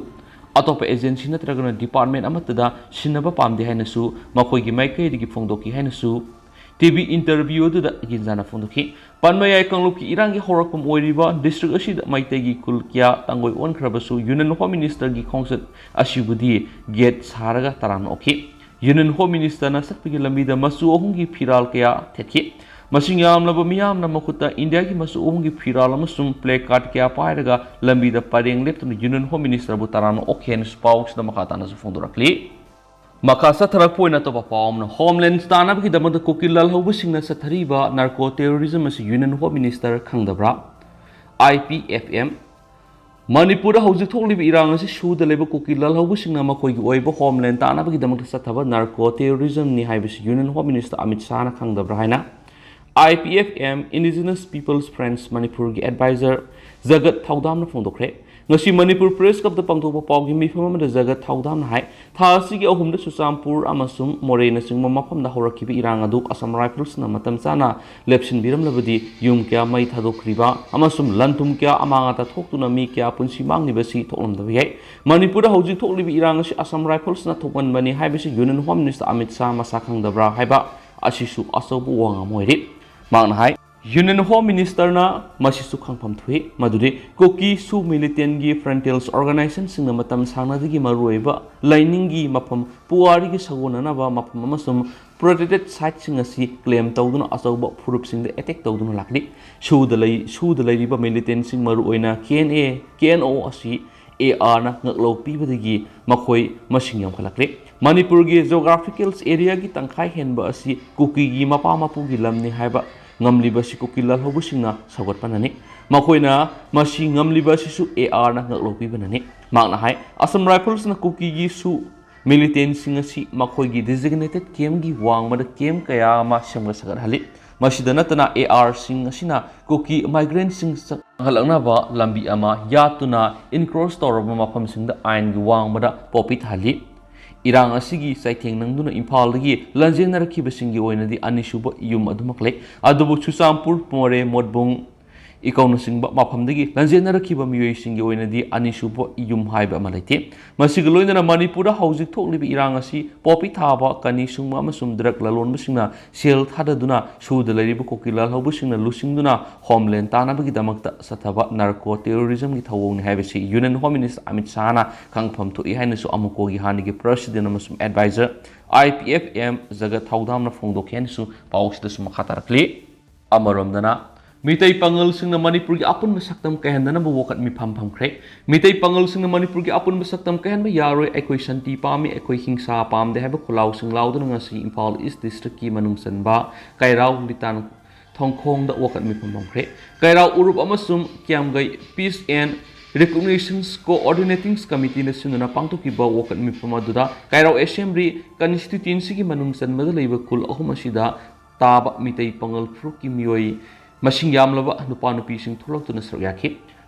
ꯑꯇꯣꯞꯄ agency ꯅꯠꯇ꯭ꯔꯒꯅ department ꯑꯃꯠꯇꯗ ꯁꯤꯟꯅꯕ ꯄꯥꯝꯗꯦ ꯍꯥꯏꯅꯁꯨ ꯃꯈꯣꯏꯒꯤ ꯃꯥꯏꯀꯩꯗꯒꯤ ꯐꯣꯡꯗꯣꯛꯈꯤ ꯍꯥꯏꯅꯁꯨ ꯇꯤ ꯚꯤ interview ꯑꯗꯨꯗ ꯒꯤꯟꯖꯥꯅ ꯐꯣꯡꯗꯣꯛꯈꯤ꯫ ꯄꯥꯟꯃꯌꯥꯏ ꯀꯥꯡꯂꯨꯞꯀꯤ ꯏꯔꯥꯡꯒꯤ ꯍꯧꯔꯛꯐꯝ ꯑꯣꯏꯔꯤꯕ district ꯑꯁꯤꯗ ꯃꯩꯇꯩꯒꯤ ꯈꯨꯜ ꯀꯌꯥ ꯇꯥꯡꯒꯣꯏ ꯑꯣꯟꯈ꯭ꯔꯕꯁꯨ Union Home Minister ꯒꯤ ꯈꯣꯡꯆꯠ ꯑꯁꯤꯕꯨꯗꯤ gate ꯁꯥꯔꯒ ꯇꯔꯥꯝꯅ ꯑꯣꯛꯈꯤ꯫ Union Home Minister ꯅ ꯆꯠꯄꯒꯤ ꯂꯝꯕꯤꯗ ꯃꯆꯨ ꯑꯍꯨꯝꯒꯤ ꯐꯤꯔꯥꯜ ꯀꯌꯥ ꯊꯦꯠꯈꯤ꯫ ꯃꯁꯤꯡ ꯌꯥꯝꯂꯕ ꯃꯤꯌꯥꯝꯅ ꯃꯈꯨꯠꯇ ꯏꯟꯗꯤꯌꯥꯒꯤ ꯃꯆꯨ ꯑꯍꯨꯝꯒꯤ ꯐꯤꯔꯥꯜ ꯑꯃꯁꯨꯡ placard ꯀꯌꯥ ꯄꯥꯏꯔꯒ ꯂꯝꯕꯤꯗ ꯄꯔꯦꯡ ꯂꯦꯞꯇꯨꯅ Union Home Minister ꯕꯨ ꯇꯔꯥꯝꯅ ꯑꯣꯛꯈꯤ ꯍꯥꯏꯅꯁꯨ ꯄꯥꯎꯁꯤꯗ ꯃꯈꯥ ꯇꯥꯅꯁꯨ ꯐꯣꯡꯗꯣꯔꯛꯂꯤ꯫ ꯃꯈꯥ ꯆꯠꯊꯔꯛꯄ ꯑꯣꯏꯅ ꯑꯇꯣꯞꯄ ꯄꯥꯎ ꯑꯃꯅ, Homeland ꯇꯥꯅꯕꯒꯤꯗꯃꯛꯇ ꯀꯨꯀꯤ ꯂꯥꯜꯍꯧꯕꯁꯤꯡꯅ ꯆꯠꯊꯔꯤꯕ narco terrorism ꯑꯁꯤ Union Home Minister ꯈꯪꯗꯕ꯭ꯔꯥ? I P F M. ꯃꯅꯤꯄꯨꯔꯗ ꯍꯧꯖꯤꯛ ꯊꯣꯛꯂꯤꯕ ꯏꯔꯥꯡ ꯑꯁꯤ ꯁꯨꯗ ꯂꯩꯕ ꯀꯨꯀꯤ ꯂꯥꯜꯍꯧꯕꯁꯤꯡꯅ ꯃꯈꯣꯏꯒꯤ ꯑꯣꯏꯕ Homeland ꯇꯥꯅꯕꯒꯤꯗꯃꯛꯇ ꯆꯠꯊꯕ narco terrorism ꯅꯤ ꯍꯥꯏꯕꯁꯤ Union Home Minister ꯑꯃꯤꯠ ꯁꯥꯍꯅ ꯈꯪꯗꯕ꯭ꯔꯥ ꯍꯥꯏꯅ I P F M, Indigenous People's Friends ꯃꯅꯤꯄꯨꯔꯒꯤ advisor ꯖꯒꯠ ꯊꯧꯗꯥꯝꯅ ꯐꯣꯡꯗꯣꯛꯈ꯭ꯔꯦ꯫ ꯉꯁꯤ ꯃꯅꯤꯄꯨꯔ Press Club ꯇ ꯄꯥꯡꯊꯣꯛꯄ ꯄꯥꯎꯒꯤ ꯃꯤꯐꯝ ꯑꯃꯗ ꯖꯒꯠ ꯊꯧꯗꯥꯝꯅ ꯍꯥꯏ, ꯊꯥ ꯑꯁꯤꯒꯤ ꯑꯍꯨꯝꯗ ꯆꯨꯔꯆꯥꯟꯄꯨꯔ ꯑꯃꯁꯨꯡ ꯃꯣꯔꯦꯅꯆꯤꯡꯕ ꯃꯐꯝꯗ ꯍꯧꯔꯛꯈꯤꯕ ꯏꯔꯥꯡ ꯑꯗꯨ Assam Rifles ꯅ ꯃꯇꯝ ꯆꯥꯅ ꯂꯦꯞꯁꯤꯟꯕꯤꯔꯝꯂꯕꯗꯤ ꯌꯨꯝ ꯀꯌꯥ ꯃꯩ ꯊꯥꯗꯣꯛꯈ꯭ꯔꯤꯕ ꯑꯃꯁꯨꯡ ꯂꯟ ꯊꯨꯝ ꯀꯌꯥ ꯑꯃꯥꯡ ꯑꯇꯥ ꯊꯣꯛꯇꯨꯅ ꯃꯤ ꯀꯌꯥ ꯄꯨꯟꯁꯤ ꯃꯥꯡꯂꯤꯕꯁꯤ ꯊꯣꯛꯂꯝꯗꯕ ꯌꯥꯏ꯫ ꯃꯅꯤꯄꯨꯔꯗ ꯍꯧꯖꯤꯛ ꯊꯣꯛꯂꯤꯕ ꯏꯔꯥꯡ ꯑꯁꯤ Assam Rifles ꯅ ꯊꯣꯛꯍꯟꯕꯅꯤ ꯍꯥꯏꯕꯁꯤ Union Home Minister Amit Shah ꯃꯁꯥ ꯈꯪꯗꯕ꯭ꯔꯥ ꯍꯥꯏꯕ ꯑꯁꯤꯁꯨ ꯑꯆꯧꯕ ꯋꯥꯉꯥꯡ ꯑꯃ ꯑꯣꯏꯔꯤ꯫ ꯃꯍꯥꯛꯅ ꯍꯥꯏ, Union Home Minister ꯅ ꯃꯁꯤꯁꯨ ꯈꯪꯐꯝ ꯊꯣꯛꯏ ꯃꯗꯨꯗꯤ ꯀꯨꯀꯤ ꯁꯨ militant ꯒꯤ frontiers organization ꯁꯤꯡꯅ ꯃꯇꯝ ꯁꯥꯡꯅꯗꯒꯤ ꯃꯔꯨꯑꯣꯏꯕ ꯂꯥꯏꯅꯤꯡꯒꯤ ꯃꯐꯝ, ꯄꯨꯋꯥꯔꯤꯒꯤ ꯁꯥꯒꯣꯟꯅꯅꯕ ꯃꯐꯝ ꯑꯃꯁꯨꯡ protected site ꯁꯤꯡ ꯑꯁꯤ claim ꯇꯧꯗꯨꯅ ꯑꯆꯧꯕ ꯐꯨꯔꯨꯞꯁꯤꯡꯗ attack ꯇꯧꯗꯨꯅ ꯂꯥꯛꯂꯤ꯫ ꯁꯨꯗ ꯂꯩ-, ꯁꯨꯗ ꯂꯩꯔꯤꯕ militant ꯁꯤꯡ ꯃꯔꯨꯑꯣꯏꯅ K N A, K N O ꯑꯁꯤ A R ꯅ ꯉꯛꯂꯧ ꯄꯤꯕꯗꯒꯤ ꯃꯈꯣꯏ ꯃꯁꯤꯡ ꯌꯥꯝꯈꯠꯂꯛꯂꯤ꯫ ꯃꯅꯤꯄꯨꯔꯒꯤ geographical area ꯒꯤ ꯇꯪꯈꯥꯏ ꯍꯦꯟꯕ ꯑꯁꯤ ꯀꯨꯀꯤꯒꯤ ꯃꯄꯥ ꯃꯄꯨꯒꯤ ꯂꯝꯅꯤ ꯍꯥꯏꯕ ꯉꯝꯂꯤꯕꯁꯤ ꯀꯨꯀꯤ ꯂꯥꯜꯍꯧꯕꯁꯤꯡꯅ ꯁꯧꯒꯠꯄꯅꯅꯤ꯫ ꯃꯈꯣꯏꯅ ꯃꯁꯤ ꯉꯝꯂꯤꯕ ꯑꯁꯤꯁꯨ A R ꯅ ꯉꯛꯂꯧ ꯄꯤꯕꯅꯅꯤ꯫ ꯃꯍꯥꯛꯅ ꯍꯥꯏ, Assam Rifles ꯅ ꯀꯨꯀꯤꯒꯤ ꯁꯨ militant ꯁꯤꯡ ꯑꯁꯤ ꯃꯈꯣꯏꯒꯤ designated camp ꯀꯤ ꯋꯥꯡꯃꯗ camp ꯀꯌꯥ ꯑꯃ ꯁꯦꯝꯒꯠ ꯁꯥꯒꯠꯍꯜꯂꯤ꯫ ꯃꯁꯤꯗ ꯅꯠꯇꯅ, A R ꯁꯤꯡ ꯑꯁꯤꯅ ꯀꯨꯀꯤ migrant ꯁꯤꯡ ꯆꯪꯍꯜꯂꯛꯅꯕ ꯂꯝꯕꯤ ꯑꯃ ꯌꯥꯠꯇꯨꯅ encroach ꯇꯧꯔꯕ ꯃꯐꯝꯁꯤꯡꯗ ꯑꯥꯏꯟꯒꯤ ꯋꯥꯡꯃꯗ ꯄꯣꯄꯤ ꯊꯥꯍꯜꯂꯤ꯫ ꯏꯔꯥꯡ ꯑꯁꯤꯒꯤ ꯆꯩꯊꯦꯡ ꯅꯪꯗꯨꯅ ꯏꯝꯐꯥꯜꯗꯒꯤ ꯂꯥꯟꯖꯦꯟꯅꯔꯛꯈꯤꯕꯁꯤꯡꯒꯤ ꯑꯣꯏꯅꯗꯤ ꯑꯅꯤꯁꯨꯕ ꯌꯨꯝ ꯑꯗꯨꯃꯛ ꯂꯩ꯫ ꯑꯗꯨꯕꯨ ꯆꯨꯔꯆꯥꯟꯄꯨꯔ, ꯃꯣꯔꯦ, ꯃꯣꯠꯕꯨꯡ, ꯏꯀꯧꯅꯆꯤꯡꯕ ꯃꯐꯝꯗꯒꯤ ꯂꯥꯟꯖꯦꯟꯅꯔꯛꯈꯤꯕ ꯃꯤꯑꯣꯏꯁꯤꯡꯒꯤ ꯑꯣꯏꯅꯗꯤ ꯑꯅꯤꯁꯨꯕ ꯌꯨꯝ ꯍꯥꯏꯕ ꯑꯃ ꯂꯩꯇꯦ꯫ ꯃꯁꯤꯒ ꯂꯣꯏꯅꯅ ꯃꯅꯤꯄꯨꯔꯗ ꯍꯧꯖꯤꯛ ꯊꯣꯛꯂꯤꯕ ꯏꯔꯥꯡ ꯑꯁꯤ ꯄꯣꯄꯤ ꯊꯥꯕ, ꯀꯅꯤ ꯁꯨꯡꯕ ꯑꯃꯁꯨꯡ ꯗ꯭ꯔꯒ ꯂꯂꯣꯟꯕꯁꯤꯡꯅ ꯁꯦꯜ ꯊꯥꯗꯗꯨꯅ ꯁꯨꯗ ꯂꯩꯔꯤꯕ ꯀꯨꯀꯤ ꯂꯥꯜꯍꯧꯕꯁꯤꯡꯅ ꯂꯨꯆꯤꯡꯗꯨꯅ ꯍꯣꯝꯂꯦꯟ ꯇꯥꯅꯕꯒꯤꯗꯃꯛꯇ ꯆꯠꯊꯕ ꯅꯥꯔꯀꯣ ꯇꯦꯔꯣꯔꯤꯖꯝꯒꯤ ꯊꯧꯑꯣꯡꯅꯤ ꯍꯥꯏꯕꯁꯤ ꯌꯨꯅꯤꯌꯟ ꯍꯣꯝ ꯃꯤꯅꯤꯁꯇꯔ ꯑꯃꯤꯠ ꯁꯥꯍꯅ ꯈꯪꯐꯝ ꯊꯣꯛꯏ ꯍꯥꯏꯅꯁꯨ ꯑꯃꯨꯀꯣꯒꯤ ꯍꯥꯟꯅꯒꯤ ꯄ꯭ꯔꯁꯤꯗꯦꯟ ꯑꯃꯁꯨꯡ adviser I P F M Jagat ꯊꯧꯗꯥꯝꯅ ꯐꯣꯡꯗꯣꯛꯈꯤ ꯍꯥꯏꯅꯁꯨ ꯄꯥꯎ ꯑꯁꯤꯗꯁꯨ ꯃꯈꯥ ꯇꯥꯔꯛꯂꯤ꯫ ꯑꯃꯔꯣꯝꯗꯅ, ꯃꯤꯇꯩ ꯄꯥꯉꯜꯁꯤꯡꯅ ꯃꯅꯤꯄꯨꯔꯒꯤ ꯑꯄꯨꯟꯕ ꯁꯛꯇꯝ ꯀꯥꯏꯍꯟꯗꯅꯕ ꯋꯥꯀꯠ ꯃꯤꯐꯝ ꯐꯝꯈ꯭ꯔꯦ꯫ ꯃꯤꯇꯩ ꯄꯥꯉꯜꯁꯤꯡꯅ ꯃꯅꯤꯄꯨꯔꯒꯤ ꯑꯄꯨꯟꯕ ꯁꯛꯇꯝ ꯀꯥꯏꯍꯟꯕ ꯌꯥꯔꯣꯏ, ꯑꯩꯈꯣꯏ ꯁꯥꯟꯇꯤ ꯄꯥꯝꯃꯤ, ꯑꯩꯈꯣꯏ ꯍꯤꯡꯁꯥ ꯄꯥꯝꯗꯦ ꯍꯥꯏꯕ ꯈꯣꯜꯂꯥꯎꯁꯤꯡ ꯂꯥꯎꯗꯨꯅ ꯉꯁꯤ ꯏꯝꯐꯥꯜ ꯏꯁ ꯗꯤꯁꯇ꯭ꯔꯤꯛꯀꯤ ꯃꯅꯨꯡ ꯆꯟꯕ ꯀꯩꯔꯥꯎ ꯂꯤꯇꯥꯟ ꯊꯣꯡꯈꯣꯡꯗ ꯋꯥꯀꯠ ꯃꯤꯐꯝ ꯐꯝꯈ꯭ꯔꯦ꯫ ꯀꯩꯔꯥꯎ ꯎꯔꯨꯞ ꯑꯃꯁꯨꯡ ꯀꯤꯌꯥꯝꯒꯩ Peace and Recognition Coordinating Committeeꯅ ꯁꯤꯟꯗꯨꯅ ꯄꯥꯡꯊꯣꯛꯈꯤꯕ ꯋꯥꯀꯠ ꯃꯤꯐꯝ ꯑꯗꯨꯗ ꯀꯩꯔꯥꯎ ꯑꯦꯁꯦꯝꯕ꯭ꯂꯤ ꯀꯟꯁꯇꯤꯇ꯭ꯋꯦꯟꯁꯤꯒꯤ ꯃꯅꯨꯡ ꯆꯟꯕꯗ ꯂꯩꯕ ꯈꯨꯜ ꯑꯍꯨꯝ ꯑꯁꯤꯗ ꯇꯥꯕ ꯃꯤꯇꯩ ꯄꯥꯉꯜ ꯐꯨꯔꯨꯞꯀꯤ ꯃꯤꯑꯣꯏ ꯃꯁꯤꯡ ꯌꯥꯝꯂꯕ ꯅꯨꯄꯥ ꯅꯨꯄꯤꯁꯤꯡ ꯊꯣꯛꯂꯛꯇꯨꯅ ꯁꯔꯨꯛ ꯌꯥꯈꯤ꯫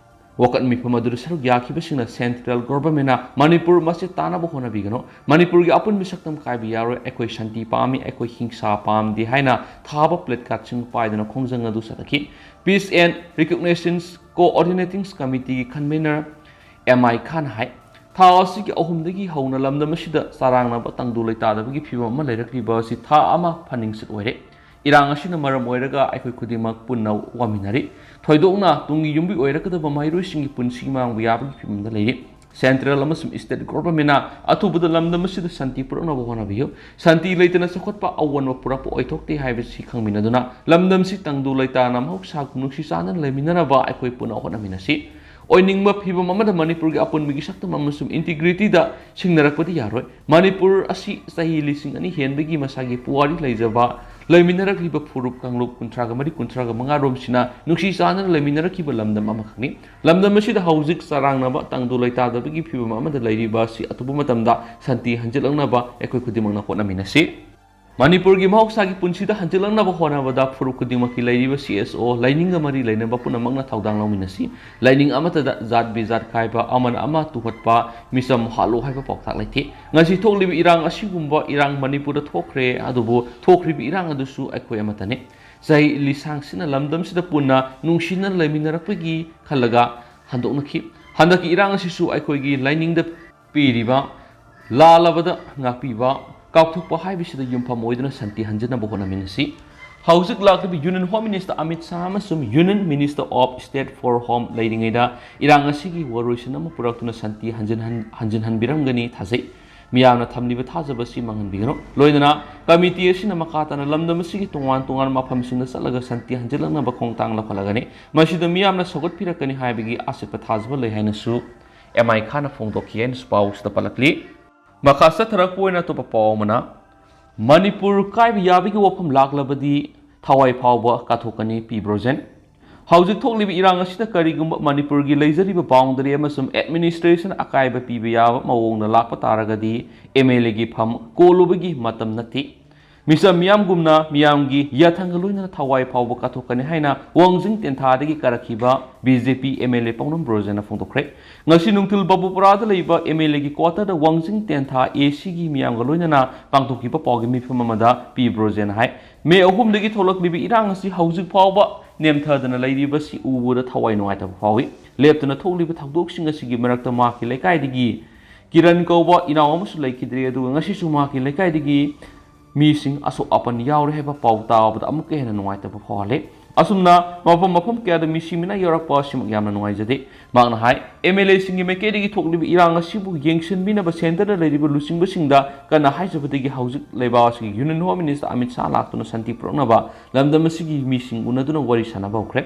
ꯋꯥꯀꯠ ꯃꯤꯐꯝ ꯑꯗꯨꯗ ꯁꯔꯨꯛ ꯌꯥꯈꯤꯕꯁꯤꯡꯅ ꯁꯦꯟꯇ꯭ꯔꯦꯜ ꯒꯣꯚꯔꯟꯃꯦꯟꯅ ꯃꯅꯤꯄꯨꯔ ꯃꯆꯦꯠ ꯇꯥꯅꯕ ꯍꯣꯠꯅꯕꯤꯒꯅꯨ, ꯃꯅꯤꯄꯨꯔꯒꯤ ꯑꯄꯨꯟꯕ ꯁꯛꯇꯝ ꯀꯥꯏꯕ ꯌꯥꯔꯣꯏ, ꯑꯩꯈꯣꯏ ꯁꯥꯟꯇꯤ ꯄꯥꯝꯃꯤ, ꯑꯩꯈꯣꯏ ꯍꯤꯡꯁꯥ ꯄꯥꯝꯗꯦ ꯍꯥꯏꯅ ꯊꯥꯕ ꯄ꯭ꯂꯦꯀꯥꯔꯗꯁꯤꯡ ꯄꯥꯏꯗꯨꯅ ꯈꯣꯡꯖꯪ ꯑꯗꯨ ꯆꯠꯊꯈꯤ꯫ Peace and Recognition Coordinating Committeeꯒꯤ ꯀꯟꯚꯦꯅꯔ ꯑꯦꯝ ꯑꯥꯏ ꯈꯥꯟ ꯍꯥꯏ, ꯊꯥ ꯑꯁꯤꯒꯤ ꯑꯍꯨꯝꯗꯒꯤ ꯍꯧꯅ ꯂꯝꯗꯝ ꯑꯁꯤꯗ ꯆꯔꯥꯡꯅꯕ ꯇꯪꯗꯨ ꯂꯩꯇꯥꯗꯕꯒꯤ ꯐꯤꯕꯝ ꯑꯃ ꯂꯩꯔꯛꯂꯤꯕ ꯑꯁꯤ ꯊꯥ ꯑꯃ ꯐꯥꯅꯤꯡꯆꯤꯠ ꯑꯣꯏꯔꯦ꯫ ꯏꯔꯥꯡ ꯑꯁꯤꯅ ꯃꯔꯝ ꯑꯣꯏꯔꯒ ꯑꯩꯈꯣꯏ ꯈꯨꯗꯤꯡꯃꯛ ꯄꯨꯟꯅ ꯋꯥꯃꯤꯟꯅꯔꯤ꯫ ꯊꯣꯏꯗꯣꯛꯅ ꯇꯨꯡꯒꯤ ꯌꯨꯝꯕꯤ ꯑꯣꯏꯔꯛꯀꯗꯕ ꯃꯍꯩꯔꯣꯏꯁꯤꯡꯒꯤ ꯄꯨꯟꯁꯤ ꯃꯥꯡꯕ ꯌꯥꯕꯒꯤ ꯐꯤꯕꯝꯗ ꯂꯩꯔꯤ꯫ ꯁꯦꯟꯇ꯭ꯔꯦꯜ ꯑꯃꯁꯨꯡ ꯁ꯭ꯇꯦꯠ ꯒꯣꯚꯔꯟꯃꯦꯟꯅ ꯑꯊꯨꯕꯗ ꯂꯝꯗꯝ ꯑꯁꯤꯗ ꯁꯥꯟꯇꯤ ꯄꯨꯔꯛꯅꯕ ꯍꯣꯠꯅꯕꯤꯌꯨ꯫ ꯁꯥꯟꯇꯤ ꯂꯩꯇꯅ ꯆꯥꯎꯈꯠꯄ ꯑꯑꯣꯟꯕ ꯄꯨꯔꯛꯄ ꯑꯣꯏꯊꯣꯛꯇꯦ ꯍꯥꯏꯕꯁꯤ ꯈꯪꯃꯤꯟꯅꯗꯨꯅ ꯂꯝꯗꯝꯁꯤ ꯇꯪꯗꯨ ꯂꯩꯇꯥꯅ ꯃꯍꯧꯁꯥꯒꯨꯝ ꯅꯨꯡꯁꯤ ꯆꯥꯟꯅꯅ ꯂꯩꯃꯤꯟꯅꯅꯕ ꯑꯩꯈꯣꯏ ꯄꯨꯟꯅ ꯍꯣꯠꯅꯃꯤꯟꯅꯁꯤ꯫ ꯑꯣꯏꯅꯤꯡꯕ ꯐꯤꯕꯝ ꯑꯃꯗ ꯃꯅꯤꯄꯨꯔꯒꯤ ꯑꯄꯨꯟꯕꯒꯤ ꯁꯛꯇꯝ ꯑꯃꯁꯨꯡ ꯏꯟꯇꯤꯒ꯭ꯔꯤꯇꯤꯗ ꯁꯤꯡꯅꯔꯛꯄꯗꯤ ꯌꯥꯔꯣꯏ꯫ ꯃꯅꯤꯄꯨꯔ ꯑꯁꯤ ꯆꯍꯤ ꯂꯤꯁꯤꯡ ꯑꯅꯤ ꯍꯦꯟꯕꯒꯤ ꯃꯁꯥꯒꯤ ꯄꯨꯋꯥꯔꯤ ꯂꯩꯖꯕ ꯂꯩꯃꯤꯟꯅꯔꯛꯂꯤꯕ ꯐꯨꯔꯨꯞ ꯀꯥꯡꯂꯨꯞ ꯀꯨꯟꯊ꯭ꯔꯥꯒ ꯃꯔꯤ, ꯀꯨꯟꯊ꯭ꯔꯥꯒ ꯃꯉꯥ ꯔꯣꯝꯁꯤꯅ ꯅꯨꯡꯁꯤ ꯆꯥꯟꯅꯅ ꯂꯩꯃꯤꯟꯅꯔꯛꯈꯤꯕ ꯂꯝꯗꯝ ꯑꯃꯈꯛꯅꯤ꯫ ꯂꯝꯗꯝ ꯑꯁꯤꯗ ꯍꯧꯖꯤꯛ ꯆꯔꯥꯡꯅꯕ, ꯇꯪꯗꯨ ꯂꯩꯇꯥꯗꯕꯒꯤ ꯐꯤꯕꯝ ꯑꯃꯗ ꯂꯩꯔꯤꯕ ꯑꯁꯤ ꯑꯊꯨꯕ ꯃꯇꯝꯗ ꯁꯥꯟꯇꯤ ꯍꯟꯖꯤꯜꯂꯛꯅꯕ ꯑꯩꯈꯣꯏ ꯈꯨꯗꯤꯡꯃꯛꯅ ꯍꯣꯠꯅꯃꯤꯟꯅꯁꯤ꯫ ꯃꯅꯤꯄꯨꯔꯒꯤ ꯃꯍꯧꯁꯥꯒꯤ ꯄꯨꯟꯁꯤꯗ ꯍꯟꯖꯤꯜꯂꯛꯅꯕ ꯍꯣꯠꯅꯕꯗ ꯐꯨꯔꯨꯞ ꯈꯨꯗꯤꯡꯃꯛꯀꯤ ꯂꯩꯔꯤꯕ ꯁꯤ ꯑꯦꯁ ꯑꯣ ꯂꯥꯏꯅꯤꯡꯒ ꯃꯔꯤ ꯂꯩꯅꯕ ꯄꯨꯝꯅꯃꯛꯅ ꯊꯧꯗꯥꯡ ꯂꯧꯃꯤꯟꯅꯁꯤ꯫ ꯂꯥꯏꯅꯤꯡ ꯑꯃꯠꯇꯗ ꯖꯥꯠ ꯕꯤꯖꯥꯠ ꯈꯥꯏꯕ, ꯑꯃꯅ ꯑꯃ ꯇꯨꯍꯠꯄ, ꯃꯤꯆꯝ ꯍꯥꯠꯂꯨ ꯍꯥꯏꯕ ꯄꯥꯎꯇꯥꯛ ꯂꯩꯇꯦ꯫ ꯉꯁꯤ ꯊꯣꯛꯂꯤꯕ ꯏꯔꯥꯡ ꯑꯁꯤꯒꯨꯝꯕ ꯏꯔꯥꯡ ꯃꯅꯤꯄꯨꯔꯗ ꯊꯣꯛꯈ꯭ꯔꯦ, ꯑꯗꯨꯕꯨ ꯊꯣꯛꯈ꯭ꯔꯤꯕ ꯏꯔꯥꯡ ꯑꯗꯨꯁꯨ ꯑꯩꯈꯣꯏ ꯑꯃꯠꯇꯅꯤ꯫ ꯆꯍꯤ ꯂꯤꯁꯥꯡꯁꯤꯠꯅ ꯂꯝꯗꯝꯁꯤꯗ ꯄꯨꯟꯅ ꯅꯨꯡꯁꯤꯅꯅ ꯂꯩꯃꯤꯟꯅꯔꯛꯄꯒꯤ ꯈꯜꯂꯒ ꯍꯟꯗꯣꯛꯅꯈꯤ꯫ ꯍꯟꯗꯛꯀꯤ ꯏꯔꯥꯡ ꯑꯁꯤꯁꯨ ꯑꯩꯈꯣꯏꯒꯤ ꯂꯥꯏꯅꯤꯡꯗ ꯄꯤꯔꯤꯕ ꯂꯥꯜꯂꯕꯗ ꯉꯥꯛꯄꯤꯕ, ꯀꯥꯎꯊꯣꯛꯄ ꯍꯥꯏꯕꯁꯤꯗ ꯌꯨꯝꯐꯝ ꯑꯣꯏꯗꯨꯅ ꯁꯥꯟꯇꯤ ꯍꯟꯖꯅꯕ ꯍꯣꯠꯅꯃꯤꯟꯅꯁꯤ꯫ ꯍꯧꯖꯤꯛ ꯂꯥꯛꯂꯤꯕ Union Home Minister Amit Shah ꯑꯃꯁꯨꯡ Union Minister of State for Home ꯂꯩꯔꯤꯉꯩꯗ ꯏꯔꯥꯡ ꯑꯁꯤꯒꯤ ꯋꯥꯔꯣꯏꯁꯤꯟ ꯑꯃ ꯄꯨꯔꯛꯇꯨꯅ ꯁꯥꯟꯇꯤ ꯍꯟꯖꯤꯟꯍꯟ-, ꯍꯟꯖꯤꯟꯍꯟꯕꯤꯔꯝꯒꯅꯤ ꯊꯥꯖꯩ꯫ ꯃꯤꯌꯥꯝꯅ ꯊꯝꯂꯤꯕ ꯊꯥꯖꯕ ꯑꯁꯤ ꯃꯥꯡꯍꯟꯕꯤꯒꯅꯨ꯫ ꯂꯣꯏꯅꯅ ꯀꯃꯤꯇꯤ ꯑꯁꯤꯅ ꯃꯈꯥ ꯇꯥꯅ ꯂꯝꯗꯝ ꯑꯁꯤꯒꯤ ꯇꯣꯉꯥꯟ ꯇꯣꯉꯥꯟꯕ ꯃꯐꯝꯁꯤꯡꯗ ꯆꯠꯂꯒ ꯁꯥꯟꯇꯤ ꯍꯟꯖꯤꯜꯂꯛꯅꯕ ꯈꯣꯡꯊꯥꯡ ꯂꯧꯈꯠꯂꯒꯅꯤ꯫ ꯃꯁꯤꯗ ꯃꯤꯌꯥꯝꯅ ꯁꯧꯒꯠꯄꯤꯔꯛꯀꯅꯤ ꯍꯥꯏꯕꯒꯤ ꯑꯆꯦꯠꯄ ꯊꯥꯖꯕ ꯂꯩ ꯍꯥꯏꯅꯁꯨ ꯑꯦꯝ ꯑꯥꯏ ꯈꯥꯟꯅ ꯐꯣꯡꯗꯣꯛꯈꯤ ꯍꯥꯏꯅꯁꯨ ꯄꯥꯎꯁꯤꯗ ꯄꯜꯂꯛꯂꯤ꯫ ꯃꯈꯥ ꯆꯠꯊꯔꯛꯄ ꯑꯣꯏꯅ ꯑꯇꯣꯞꯄ ꯄꯥꯎ ꯑꯃꯅ, ꯃꯅꯤꯄꯨꯔ ꯀꯥꯏꯕ ꯌꯥꯕꯒꯤ ꯋꯥꯐꯝ ꯂꯥꯛꯂꯕꯗꯤ ꯊꯋꯥꯏ ꯐꯥꯎꯕ ꯀꯠꯊꯣꯛꯀꯅꯤ ꯄꯤ ꯕ꯭ꯔꯣꯖꯦꯟ꯫ ꯍꯧꯖꯤꯛ ꯊꯣꯛꯂꯤꯕ ꯏꯔꯥꯡ ꯑꯁꯤꯗ ꯀꯔꯤꯒꯨꯝꯕ ꯃꯅꯤꯄꯨꯔꯒꯤ ꯂꯩꯖꯔꯤꯕ boundary ꯑꯃꯁꯨꯡ administration ꯑꯀꯥꯏꯕ ꯄꯤꯕ ꯌꯥꯕ ꯃꯑꯣꯡꯗ ꯂꯥꯛꯄ ꯇꯥꯔꯒꯗꯤ ꯑꯦꯝ ꯑꯦꯜ ꯑꯦꯒꯤ ꯐꯝ ꯀꯣꯜꯂꯨꯕꯒꯤ ꯃꯇꯝ ꯅꯠꯇꯦ꯫ ꯃꯤꯆꯝ ꯃꯤꯌꯥꯝꯒꯨꯝꯅ ꯃꯤꯌꯥꯝꯒꯤ ꯌꯥꯊꯪꯒ ꯂꯣꯏꯅꯅ ꯊꯋꯥꯏ ꯐꯥꯎꯕ ꯀꯠꯊꯣꯛꯀꯅꯤ ꯍꯥꯏꯅ ꯋꯥꯡꯖꯤꯡ ꯇꯦꯟꯊꯥꯗꯒꯤ ꯀꯥꯔꯛꯈꯤꯕ B J P M L A ꯄꯥꯎꯅꯝ ꯕ꯭ꯔꯣꯖꯦꯟꯅ ꯐꯣꯡꯗꯣꯛꯈ꯭ꯔꯦ꯫ ꯉꯁꯤ ꯅꯨꯡꯊꯤꯜ ꯕꯥꯕꯨꯄꯨꯔꯥꯗ ꯂꯩꯕ ꯑꯦꯝ ꯑꯦꯜ ꯑꯦꯒꯤ quarterꯗ ꯋꯥꯡꯖꯤꯡ ꯇꯦꯟꯊꯥ ꯑꯦ ꯁꯤꯒꯤ ꯃꯤꯌꯥꯝꯒ ꯂꯣꯏꯅꯅ ꯄꯥꯡꯊꯣꯛꯈꯤꯕ ꯄꯥꯎꯒꯤ ꯃꯤꯐꯝ ꯑꯃꯗ ꯄꯤ ꯕ꯭ꯔꯣꯖꯦꯟꯅ ꯍꯥꯏ, ꯃꯦ ꯑꯍꯨꯝꯗꯒꯤ ꯊꯣꯛꯂꯛꯂꯤꯕ ꯏꯔꯥꯡ ꯑꯁꯤ ꯍꯧꯖꯤꯛ ꯐꯥꯎꯕ ꯅꯦꯝꯊꯗꯅ ꯂꯩꯔꯤꯕꯁꯤ ꯎꯕꯗ ꯊꯋꯥꯏ ꯅꯨꯡꯉꯥꯏꯇꯕ ꯐꯥꯎꯏ꯫ ꯂꯦꯞꯇꯅ ꯊꯣꯛꯂꯤꯕ ꯊꯧꯗꯣꯛꯁꯤꯡ ꯑꯁꯤꯒꯤ ꯃꯔꯛꯇ ꯃꯍꯥꯛꯀꯤ ꯂꯩꯀꯥꯏꯗꯒꯤ ꯀꯤꯔꯟ ꯀꯧꯕ ꯏꯅꯥꯎ ꯑꯃꯁꯨ ꯂꯩꯈꯤꯗ꯭ꯔꯦ, ꯑꯗꯨꯒ ꯉꯁꯤꯁꯨ ꯃꯍꯥꯛꯀꯤ ꯂꯩꯀꯥꯏꯗꯒꯤ ꯃꯤꯁꯤꯡ ꯑꯁꯣꯛ ꯑꯄꯟ ꯌꯥꯎꯔꯦ ꯍꯥꯏꯕ ꯄꯥꯎ ꯇꯥꯕꯗ ꯑꯃꯨꯛꯀ ꯍꯦꯟꯅ ꯅꯨꯡꯉꯥꯏꯇꯕ ꯐꯥꯎꯍꯜꯂꯦ꯫ ꯑꯁꯨꯝꯅ ꯃꯐꯝ ꯃꯐꯝ ꯀꯌꯥꯗ ꯃꯤꯁꯤ ꯃꯤꯅꯥ ꯌꯧꯔꯛꯄ ꯑꯁꯤꯃꯛ ꯌꯥꯝꯅ ꯅꯨꯡꯉꯥꯏꯖꯗꯦ꯫ ꯃꯍꯥꯛꯅ ꯍꯥꯏ, ꯑꯦꯝ ꯑꯦꯜ ꯑꯦꯁꯤꯡꯒꯤ ꯃꯥꯏꯀꯩꯗꯒꯤ ꯊꯣꯛꯂꯤꯕ ꯏꯔꯥꯡ ꯑꯁꯤꯕꯨ ꯌꯦꯡꯁꯤꯟꯕꯤꯅꯕ centreꯗ ꯂꯩꯔꯤꯕ ꯂꯨꯆꯤꯡꯕꯁꯤꯡꯗ ꯀꯟꯅ ꯍꯥꯏꯖꯕꯗꯒꯤ ꯍꯧꯖꯤꯛ ꯂꯩꯕꯥꯛ ꯑꯁꯤꯒꯤ Union Home Minister Amit Shah ꯂꯥꯛꯇꯨꯅ ꯁꯥꯟꯇꯤ ꯄꯨꯔꯛꯅꯕ ꯂꯝꯗꯝ ꯑꯁꯤꯒꯤ ꯃꯤꯁꯤꯡ ꯎꯅꯗꯨꯅ ꯋꯥꯔꯤ ꯁꯥꯟꯅꯕ ꯍꯧꯈ꯭ꯔꯦ꯫